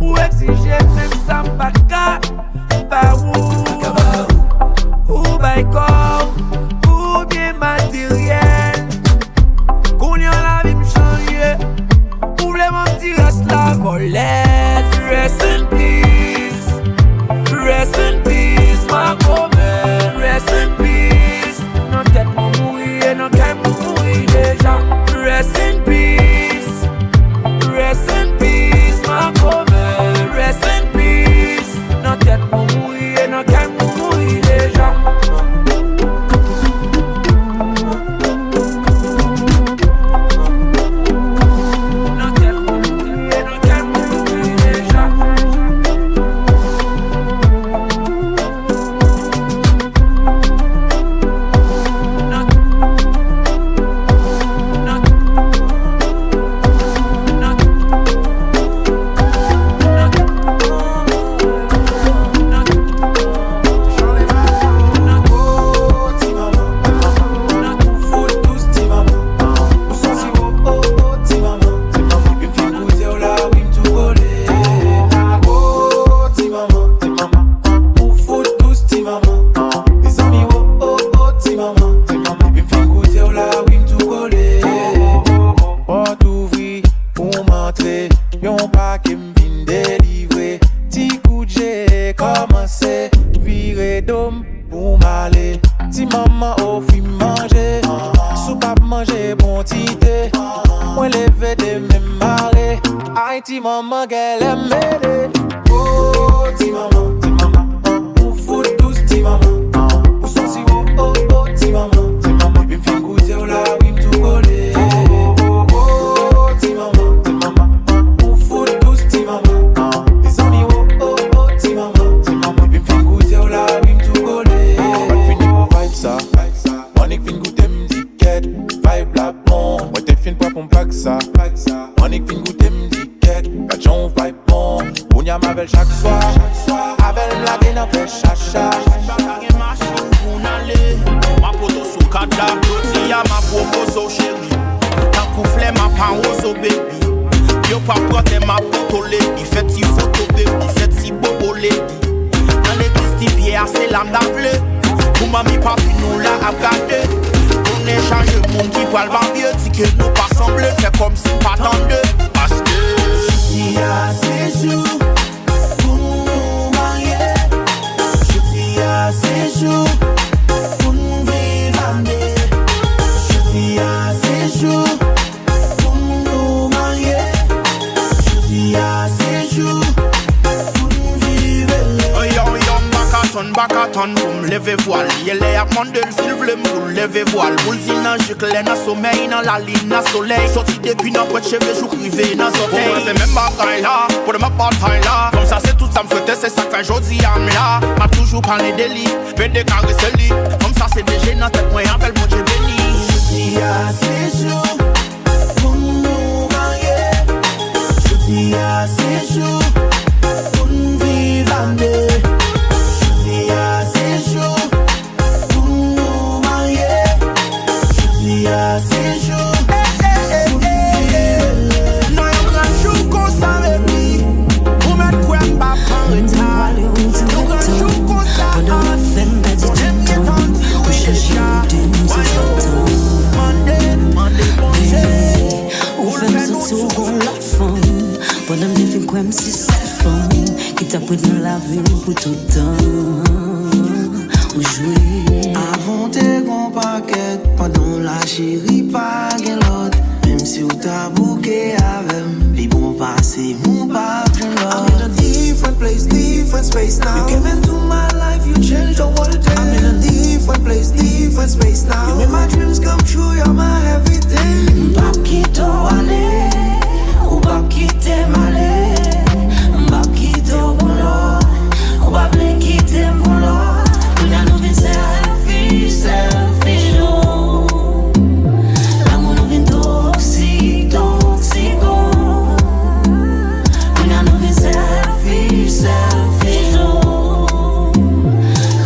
ou egzije menm sa m pa t ka ba ou. Ou bay kò w, ou byen materyèl. Kounye a lavi m chanje. Ou vle ban m ti rès la, vòlè. Rest in peace. Rest in peace, makomè. Rest in peace. Nan tèt mwen mouri e nan kè m mouri deja. Rest in peace. Rest in peace, makomè. Rest in peace. Nan tèt mwen mouri e nan kè m mouri deja. Nan tèt mwen mouri e nan kè m mouri deja. Ou fout dous ti manman. Mezanmi, wo, wo, wo, ti manman. Depi m fin koute w la, wi, m tou kole. Pòt ouvri pou m antre. Yon pake m vin delivre. Ti kout je kòmanse. Vire do m pou m ale. Ti manman ofri m manje. Si w pa Ap manje bon ti te. Mwen leve de men mare. Ay ti manman gèlè mele. Oh, ti manman, ti manman. Ou fout dous ti manman. Ou son siwo, oh, oh, ti manman, ti manman. Depi m fin goute w la, wi, m tou kole. Oh, oh, oh, oh, ti manman, ti manman. Ou fout dous ti manman. Mezanmi, oh, oh, oh, ti manman, ti manman. Depi m fin goute w la, wi, m tou kole. Mwen fini pou vibe sa. Mwen annik fin goute m di kèt, vibe la bon. Mwen te fin pran pou m pak sa. Mwen annik fin goute m di kèt, gad jan w vibe bon. Kounye a m avè l chak swa. Avè l m lage nan fè chacha. Pa gen machin pou n ale. M ap poto sou kadap. Jodi a m ap pwopoze w cheri. Tankou flè m ap awoze w baby. Yo pa pran tè m ap poto lady. Fè ti foto baby. Fè ti bobo lady. Nan legliz ti pye a se la m ta vle. Pou manmi papi nou la ap gade. Konnen chaje moun ki pral babye. Di ke nou pa sanble. Fè kòmsi pa tande. Paske jodi a se jou pou nou marye. Jodi a se jou pou n viv ane. Jodi a se jou pou nou marye. Jodi a se jou pou n viv ere. Yo, yo, m pa ka tann, pa ka tann pou m leve vwal. Ye lè y ap mande l si l vle m pou l leve vwal. Pou l di nan je klè, nan somèy, nan lalin, nan solèy. Soti depi nan pwent cheve jouk rive nan zòtèy. Pou mwen se menm bagay la, pou demen batay la. Fanm sa se tout sa m swete, se sa k fè jodi a m la. M ap toujou pale de li, pede karese li. Fanm sa se de je nan tèt mwen, avè l Bondye beni. Jodi a se jou pou nou marye. Jodi a se jou pou n viv ane. Jodi a se jou pou nou marye. Jodi a se jou pou nou viv ere. Nan yon gran jou konsa, baby, ou mèt kwè m pa pran reta. Yon gran jou konsa, ah, Bondye m gentan di wi deja. Mande, mande Bondye. Ou fè m santi w gon lòt fanm. Pandan m te fin kwè m se sèl fanm ki t ap ret nan lavi m pou tout tan. Ou jwe. Avan w te gon pakèt, pandan w la cheri pa gen lòt. Menm si w ta bouke avè m, li bon pase m ou pa jwenn lòt. I'm in a different place, different space now. You came into my life, you changed the whole thing. I'm in a different place, different space now. You make my dreams come true, you're my everything. M p ap kite w ale, ou p ap kite m ale. M p ap kite w pou lòt, ou pa vle kite m pou lòt. Kounye a nou vin selfish, selfish, oh. Lanmou nou vin toksik, toksik, oh. Kounye a nou vin selfish, selfish, oh.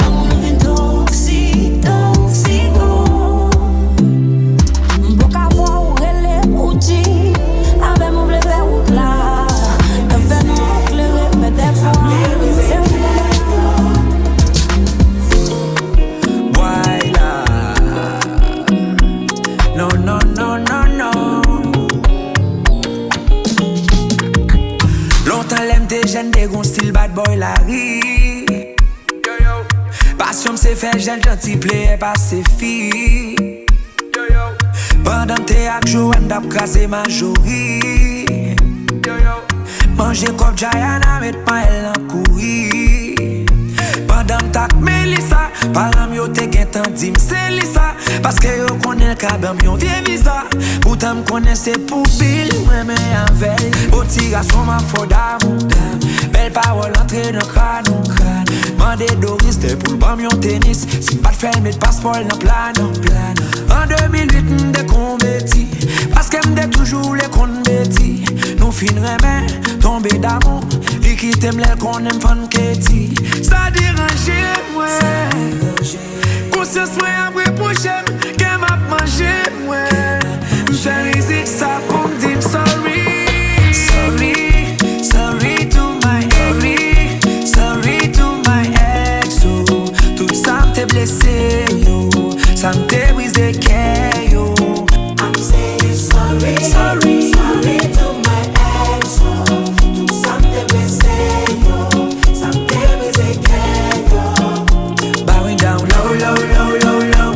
Lanmou nou vin toksik, toksik, oh. M poko wè w rele m ou di, avè m ou vle fè wout la. Nan fè nou klere, men dèfwa se ou. Bway la. Non, non, non, non, non. Lontan lè m te jèn, te gon stil bad boy lari. Pasyon m se fè jèn janti, player pase fi. Pandan m te ak Joanne, t ap kraze majori. Manje kòb Diana, met panyèl nan kouri. Pandan m t ak Melissa, paran m yo te gentan di m se li sa. Paske yo konnen l ka ban m yon vye viza. Poutan m konnen se pou bil m renmen avè l. Bon ti gason m ap fè w damou. Bèl pawòl antre nan kràn ou. Mande Doris te pou l ban m yon tenis. Si m pa t fè l met paspò l nan plan. An de mil uit m te konvèti. Paske m te toujou vle konn Betty. Nou fin renmen, tonbe damou. Li kite m lè l konnen m fann Katy. Sa deranje mwen. Konsyans mwen ap repwoche m, kè m ap manje mwen. M fè mizik sa pou m di m sorry. Sorry, sorry to my, sorry, sorry to my ex, oh. Tout sa m te blese yo, sa m te brize kè yo. I'm saying sorry, sorry, sorry to my ex, oh. Tout sa m te blese yo, sa m te brize kè yo. Bowing down low, low, low, low, low.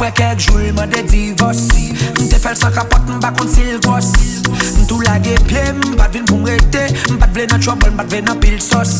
Apre kèk jou, l mande divòs. M te fè l san kapòt, m pa konn si l gwòs. M tou lage pye, m pa t vin pou m rete. M pa t vle nan trouble, m pa t vle nan pil sòs.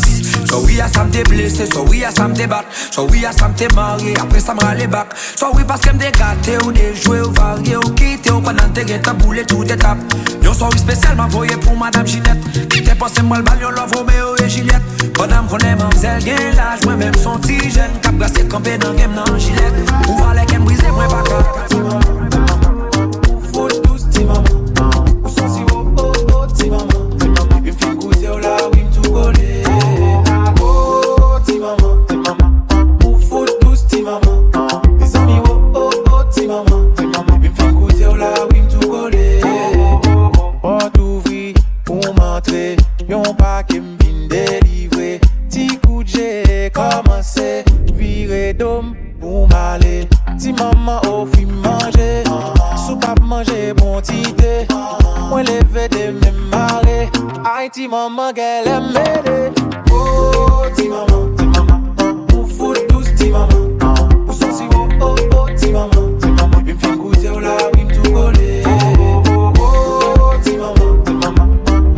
Sorry a sa m te blese, sorry a sa m te bat. Sorry a sa m te mare, apre sa m rale bak. Sorry paske m te gate w, dejwe w, varye w, kite w pandan n te gentan boule tout etap. Yon sorry espesyal m ap voye pou madanm Jinèt. Ki te panse m pral ba l yon love Romeo e Jilyèt. Pandan m konnen manmzèl gen laj, mwen menm s on ti jèn k ap brase kanpe nan game nan jilèt. Ou valè kè m brize, mwen pa ka. Ou fout dous ti manman, ou s on siwo, oh, oh, ti manman. Depi m fin goute w la, wi, m tou kole. Oh, ti manman, ou fout dous ti manman. Mezanmi, oh, oh, oh, ti manman. Depi m fin goute w la, wi, m tou kole. Pòt ouvri pou m antre, yon pake m vin delivre. Ti kout je kòmanse, vire do m pou m ale. Ti manman ofri m manje, si w p ap manje bon ti te. Mwen leve de men m mare, ay ti manman gèlè m mele. Oh, ti manman, ti manman, ou fout dous ti manman. Ou s on siwo, oh, oh, ti manman, ti manman. Depi m fin goute w la, wi, m tou kole. Oh, oh, oh, ti manman, ti manman,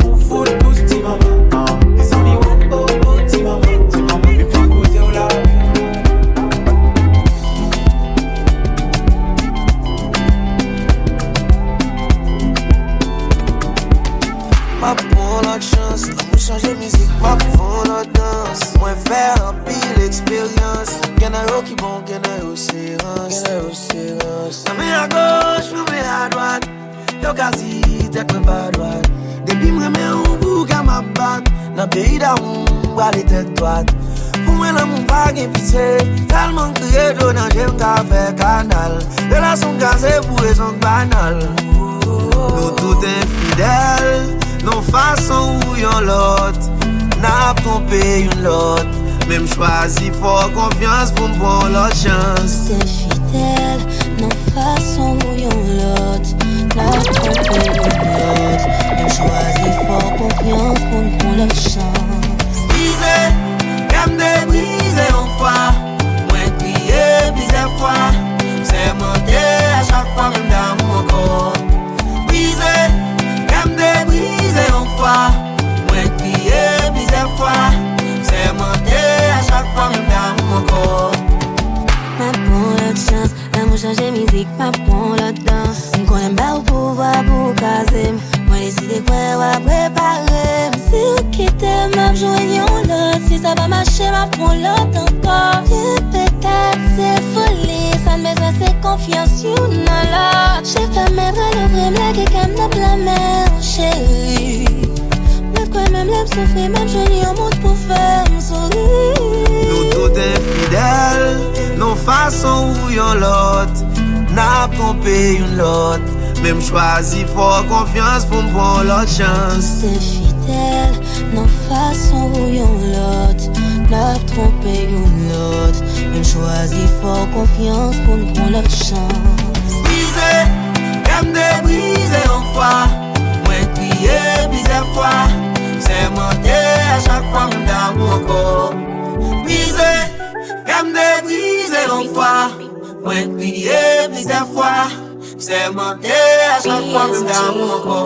ou fout dous ti manman. Mezanmi, oh, oh, oh, ti manman, ti manman. Depi m fin goute w la, wi. M ap pran lòt chans, lanmou chanje mizik, m ap fè yon lòt dans. Mwen fè anpil eksperyans, gen nan yo ki bon, gen nan yo se rans. Nan men agoch, nan men adwat, yo ka di tèt mwen pa dwat. Depi m renmen yon boug, m ap bat. Nan peyi damou, m prale tèt dwat. Pou mwen, lanmou pa gen pitye. Tèlman m kriye dlo nan je m ka fè kanal. Relasyon kraze pou rezon k banal. Nou tout enfidèl, nan fason ou yon lòt. N ap twonpe youn lòt. Men m chwazi fè w konfyans pou m pran yon lòt chans. Te fidèl nan fason ou yon lòt. N ap twonpe youn lòt. Men m chwazi fè w konfyans pou n pran lòt chans. Brize, kè m te brize yon fwa. Mwen kriye plizyè fwa. M sèmante a chak fwa men m damou ankò. Brize, kè m te brize yon fwa. Mwen kriye plizyè fwa. M sèmante a chak fwa men m damou ankò. M ap pran lòt chans, lanmou chanje mizik, m ap pran lòt dans. M konnen m ba ou pouvwa pou w kraze m. Mwen deside kwè w ap repare m. Si w kite m, m ap jwenn yon lòt. Si sa pa mache, m ap pran lòt ankò. Byen petèt se foli, sa n bezwen se konfyans youn nan lòt. Je fèmen, bra louvri, m lage kè m nan bra men w, cheri. Mwen kwè menm lè m soufri, m ap jwenn yon moun pou fè m souri. Nou tout enfidèl, nan fason ou yon lòt. N ap twonpe youn lòt. Men m chwazi fè w konfyans pou m pran yon lòt chans. Te fidèl nan fason ou yon lòt. N ap twonpe youn lòt. Men m chwazi fè w konfyans pou m pran lòt chans. Brize, kè m te brize yon fwa. Mwen kriye plizyè fwa. M sèmante a chak fwa men m damou ankò. Brize, kè m te brize yon fwa. Mwen kriye plizyè fwa. M sèmante a chak fwa men m damou ankò.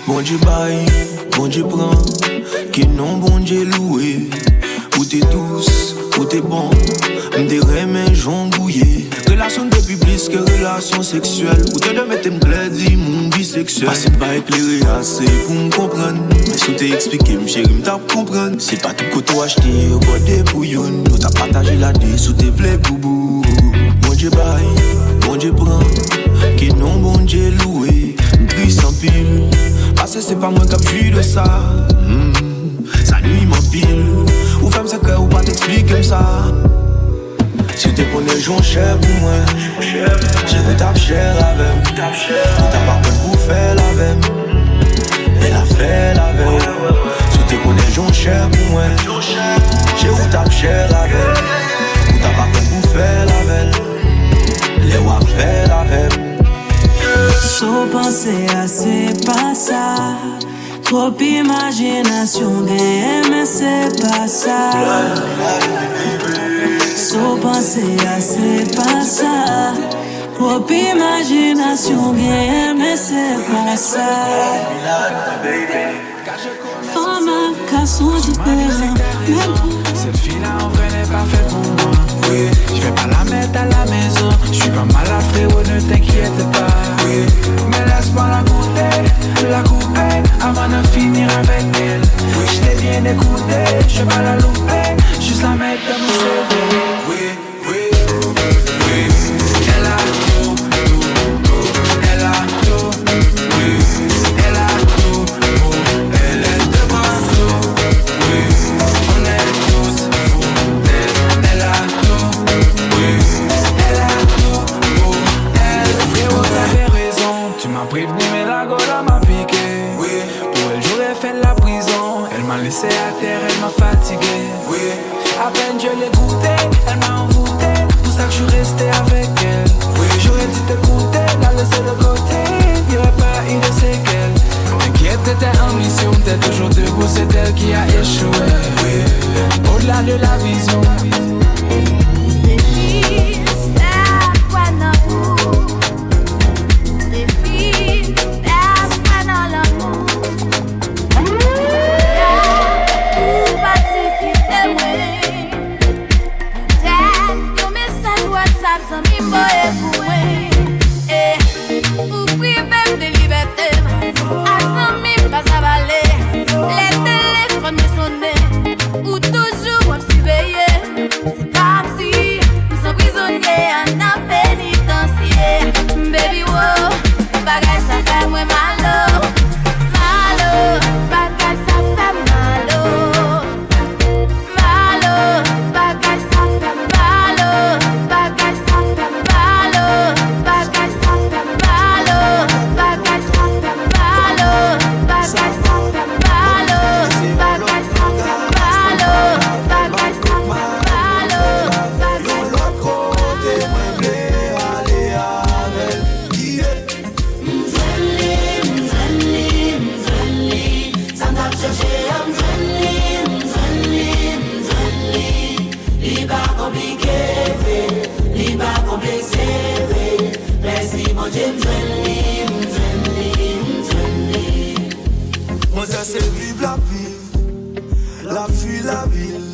Bondye bay, Bondye pran, ke non Bondye louwe. Ou te dous, ou te bon, m te renmen jan w gouye. Relasyon n te pi plis ke relasyon seksyèl. Ou te dwe mete m klè, di m ou biseksyèl. Pase m pa eklere ase pou m konprann. Men si w te eksplike m, cheri, m t ap konprann. Se pa tout kote w achte yon bòde pou youn. Nou t ap pataje la de si w te vle boubou. Bondye bay, Bondye pran. Ke non Bondye louwe. M tris anpil. Pase se pa mwen k ap jwi de sa. Hmm. Sa nwi m anpil. Ou fè m sekrè, ou pa t eksplike m sa. Si w te konnen jan w chè pou mwen, cheri, w t ap chè avè m. Ou t ap aprann pou fè l avè m. Lè l ap fè l avè w. Si w te konnen jan w chè pou mwen, cheri, w t ap chè avè m. Ou t ap aprann pou fè l avè l. Lè w ap fè l avè m. Sa w panse a, se pa sa. Twòp imajinasyon genyen, men se pa sa. Sa w panse a, se pa sa. Twòp imajinasyon w genyen, men se pa sa. Fanm ak gason diferan, men tou. Cette fille-là en vrai n'est pas faite pour moi. Oui, je vais pas la mettre à la maison. Je suis pas malade, frérot, ne t'inquiète pas. Oui, mais laisse-moi la goûter, la couper avant de finir avec elle. Oui, je t'ai bien écouté, je vais pas la louper, juste la mettre dans mon C V. Oui, oui, oui, elle a tout, tout, tout, elle a tout, oui, elle a tout, tout, elle est devant tout, oui, on est tous fous d'elle, elle a tout, oui, elle a tout, tout, elle. Frérot, t'avais raison, tu m'as prévenu, mais la gola m'a piqué. Oui, pour elle, j'aurais fait la prison, elle m'a laissé à terre, elle m'a fatigué. Oui. À peine je l'ai goûtée, elle m'a envoûté. Pour ça que je suis resté avec elle. Oui, j'aurais dû t'écouter, la laisser de côté. Il n'y aurait pas eu de séquelles. T'inquiète, t'étais en mission, t'es toujours debout, c'est elle qui a échoué. Oui. Au-delà de la vision. Défi, la foi nan ou. Défi, la foi nan lanmou. Ou pati kite mwen. Poutèt yon mesaj WhatsApp zanmi m voye pou mwen. Eh, ou prive m de libète m. Ak zanmi m pa sa pale. Lè telefòn mwen sonnen, ou toujou ap siveye. Se kòmsi m se prizonye anndan penitansye. Baby, wo, bagay sa fè mwen mal, oh. Mal, oh, bagay sa fè m mal, oh. Mal, oh, bagay sa fè m mal, oh. Bagay sa fè m mal, oh. Bagay sa fè m mal, oh. Bagay sa fè m mal, oh. Bagay sa fè m mal, oh. Bagay sa fè m mal, oh. Bagay sa fè m mal, oh. Bagay sa fè m mal, oh. M jwenn li, m jwenn li, m jwenn li. Sa m t ap chèche a, m jwenn li, m jwenn li, m jwenn li. Li pa konplike vre, li pa konplekse vre. Mèsi Bondye, m jwenn li, m jwenn li, m jwenn li. Manzè se viv l ap viv, l ap jwi lavi l.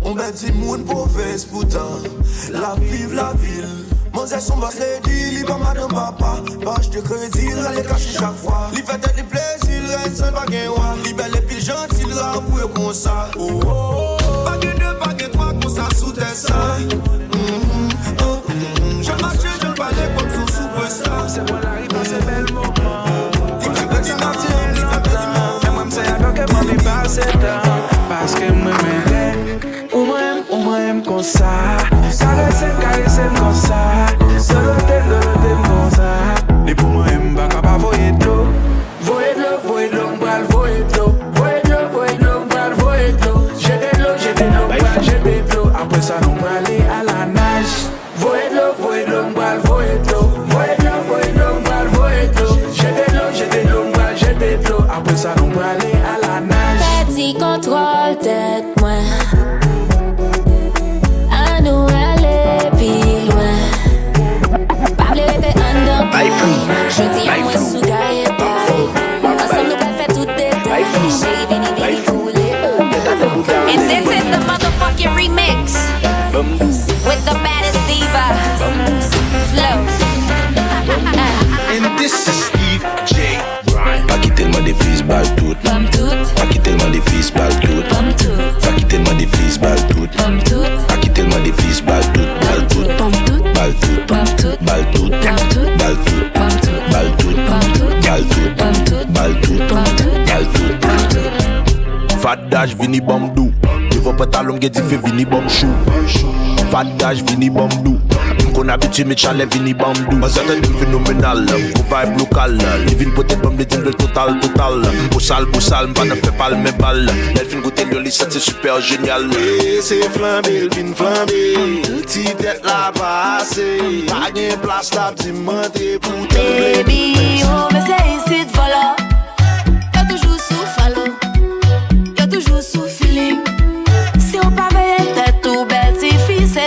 On bèl timoun pwovens poutan l ap viv lavi l. Manzè s on boss lady, li pa madanm papa. Pa achte kredi, l rale kache chak fwa. Li fè tèt li plezi, l rèd san l pa gen wa. Li bèl epi l janti, l ra pou yo konsa. Oh, oh, oh. Pa gen de, pa gen twa konsa sou tè sa. Mhm, oh, mhm. Jan l mache, jan l pale, kòmsi on superstar. Se mwen lari pase bèl moman. Li fè pèdi maten, li fè pèdi moman. Men mwen, m se adan ke manmi pase tan. Paske m renmen lè ou mwen, ou mwen m konsa. Karese m, karese m konsa. Dolote m, dolote m konsa. Depi w mwen m pa ka pa voye dlo. Voye dlo, voye dlo, m pral voye dlo. Voye dlo, voye dlo, m pral voye dlo. Jete dlo, jete dlo, m pral jete dlo. Apre sa, nou prale a la naj. Voye dlo, voye dlo, m pral voye dlo. Voye dlo, voye dlo, m pral voye dlo. Jete dlo, jete dlo, m pral jete dlo. Apre sa, nou prale a la naj. Pèdi kontwòl tèt mwen. Ann nou ale pi lwen. Pa vle rete anndan pwen. Jodi a mwen sou gaye pay. Ansanm nou pral fè tout detay. Cheri vini, vini koule. And this is the motherfucking remix with the baddest diva, Flo. And this is Steve J. Pa kite l mande fis ba l tout. Ban m tout. Pa kite l mande fis ba l tout. Ban m tout. Pa kite l mande fis ba l tout. Ban m tout. Pa kite l mande fis ba l tout. Ba l tout. Ban m tout. Ba l tout. Ban m tout. Ba l tout. Ban m tout. Ba l tout. Ban m tout. Ba l tout. Ban m tout. Ba l tout. Ban m tout. Ba l tout. Ban m tout. Ba l tout. Ban m tout. Fat Daj vini ban m dou. Devan pantalon m gen dife vini ban m chou. Fat Daj vini ban m dou. M konn abitye met chalè vini ban m dou. Manzè tande m fenomenal, m gon vibe lokal. Li vin pote ban m, li di m vle l total, total. M bosal, bosal, m pa nan fè pal, men bal. Lè l fin goute l yo, li santi super génial. E se flanbe l vin flanbe. Ti tèt la pa ase. Pa gen plas, l ap di m antre pou tande. Baby, oh, mesye isit vòlò. Yo toujou sou falo. Yo toujou sou feeling. Si w pa veye tèt ou, bèl ti fi, se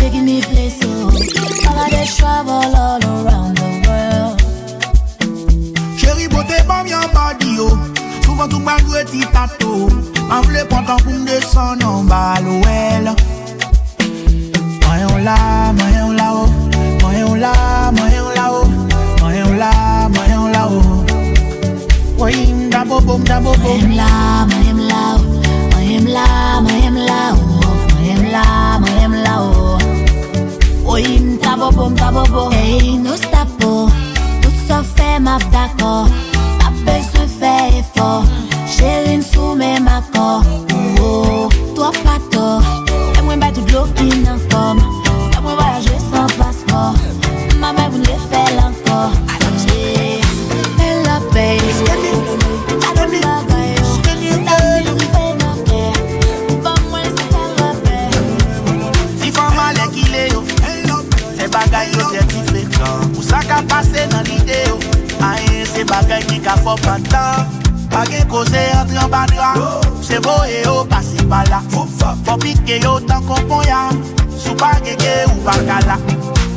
Taking me places. All of this travel all around the world. Cheri, pote ban m yon body yo. Souvan tou m al jwe ti tato. M vle pran tan pou m desann anba lwèl. Manyen w la, manyen w la o. Manyen w la, manyen w la o. Manyen w la, manyen w la o. Woy, m ta bobo, m ta bobo. Manyen m la, manyen m la o. Manyen m la, manyen m la o. Manyen m la, manyen m la o. Woy, m ta bobo, m ta bobo. Ey, no stop o. Tout sa w fè, m ap dakò. Pa bezwen fè efò. Cheri, n sou menm akò. Oh, twòp atò. Fè mwen bay tout dlo ki nan kò m. Fè mwen vwayaje san paspò. M ap bay pou n refè l ankò. Yeah. Bèl la, babe. Gade yon bagay, oh. Sa di nou fè nan kè. Ban mwen se fè rapè. Ti fanm alèkile yo. Fè bagay yo tètifekan. Pou sa ka pase nan lide yo. Ayen se bagay ki ka fè w pantan. Pa gen koze antre anba dra. Se voye yo pase pa la. Fò pike yo tankou ponya. Si w pa gen ke ou pa ka la.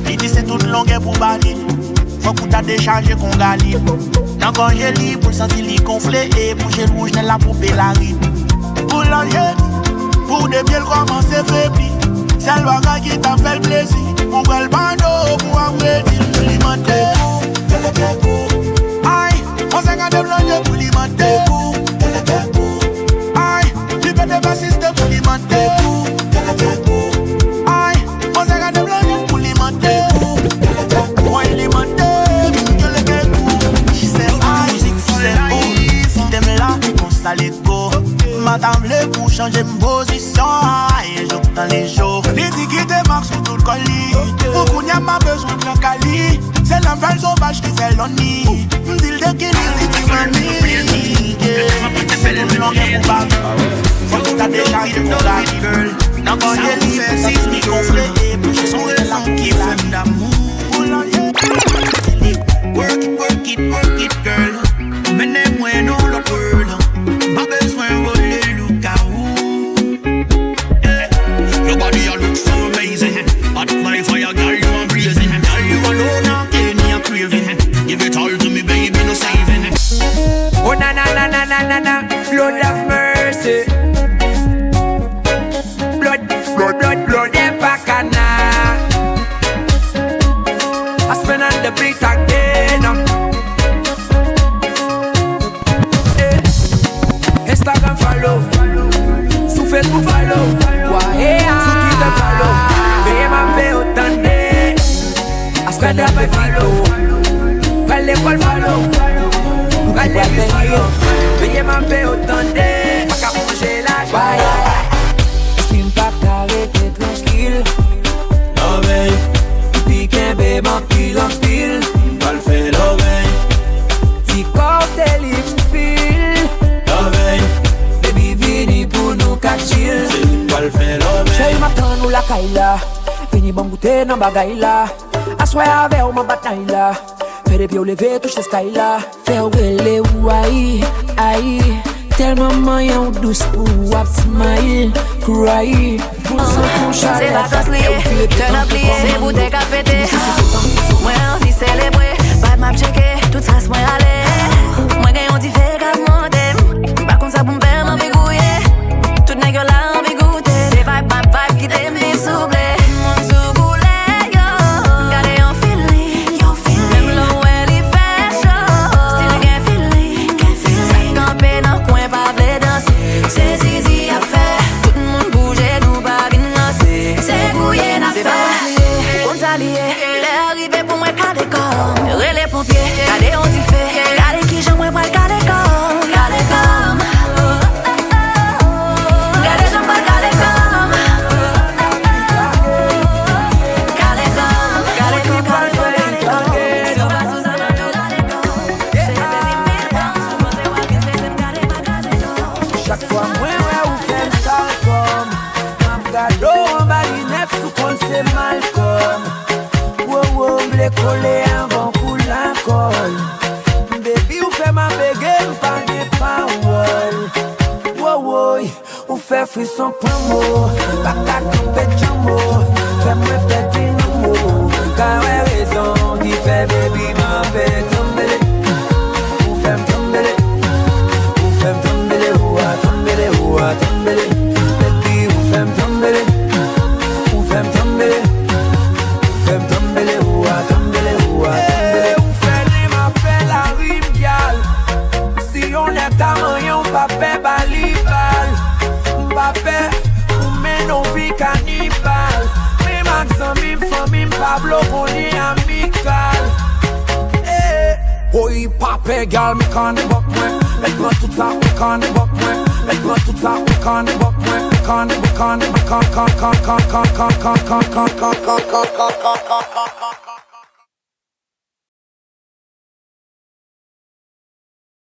Li di se tout longè pou bali. Fòk ou ta dechaje konga li. Nan gòje li pou l santi li gonfle e pou je l wouj nan la poupe larin. Pou l al jeni, pou de pye l kòmanse febli. Sèl bagay ki ta fè l plezi, pou wè l bando pou ap redi l. Li mande kou, kèlèkèkou. Ay, manzè gade m nan je pou li mande kou, kèlèkèkou. Ay, li pete pasiste pou li mande kou, kèlèkèkou. Ay, manzè gade m nan je pou li mande kou, kèlèkèkou. Mwen li mande m, kèlèkèkou. She said, ay, she said, oh, kite m la, konsa l go. M pa ta vle pou chanje m pozisyon, ay, jou tan li jou. Li di kite mak sou tout kò li. Pou kounye a m pa bezwen gran kali. Se lè m fè l sovaj ki fè l on ni. M di l de ki li si ti manmi. Yeah. Se tout longè pou bab. Fòk ou ta dechaje pou gad. Nan gòje li pou santi li gonfle. E pou je son rezon ki fè m damou. Pou longè. Work it, work it, work it, girl. Mennen mwen nan lòt world. M pa bezwen wole look a ou. Yeah. Your body a look so amazing. Hot like fire, girl, you are blazing. Girl, you alone I can hear craving. Give it all to me, baby, no saving. Oh na na na na na na na, Lord have mercy. Blood, blood, blood, blood, dem pa kana. I spend on the beat again. Eh, Instagram follow, sou Facebook follow, wa, eh, ah. Sou Twitter follow, veye m ap fè yo tande. Aspè dapre fito, pral lekòl follow, pral legliz follow, veye m ap fè yo tande. Pa ka plonje la jwa. Espri m pa ka rete trankil. Lòbèy, epi kenbe m anpil, anpil. M pral fè lòbèy. Ti kò w se li m fil. Lòbèy, baby vini pou nou ka chill. Se li m pral fè lòbèy. Cheri m ap tann ou lakay la. Vini ban m goute nan bagay la. Aswè avè w m ap bat nay la. Fè de pye w leve touche sky la. Fè w rele w ayi, ayi. Tèlman manyen w dous pou w ap smile, cry. Pou m santi w chalè. Se vakans li ye, turn up li ye. Se boutèy k ap pete. Mwen anvi selebre. Vibe m ap tcheke, tout strès mwen ale. Mwen gen yon dife k ap monte m. M pa konn sa pou m fè, m anvi gouye. Tout nèg yo la anvi goute. Se vibe, vibe, vibe ki te vin souple. Moun sou koulè yo. Gade yon feeling, yon feeling. Menm lè w wè li fè cho. Still gen feeling, gen feeling. Sa k kanpe nan kwen pa vle danse. Se zizi y ap fè. Tout moun bouje, nou pa vin ranse. Se gouye n ap fè. Se pa yon li ye, ou konn sa li ye. Lè a rive pou mwen kale kò m. Rele ponpye, gade yon dife. Gade kijan mwen pral kale kò m. Kale kò m. Gade jan m pral kale kò m. Kale kò m. Kale kò m, kale kò m, kale kò m. Si w pa sou sa, m ap tou kale kò m. Se plezi mil tan, si w panse w ap vin strese m, gade pa kale kò m. Chak fwa mwen wè ou fè m sal kò m. M ap gade w anba linèt sou kont se Malcolm. Wo wo, m vle kole anvan kou lakòl. Baby, ou fè m ap bege, m pa gen pawòl. Wo woy, ou fè frison pran mo. Pa ka kanpe djanmo. Fè mwen Pablo Boni Amikal. Eh. Woy, pa pè gal, men kanne bòk mwen. Mèt pran tout sa, men kanne bòk mwen. Mèt pran tout sa, men kanne bòk mwen. Men kanne, men kanne, men kanne, kanne, kanne.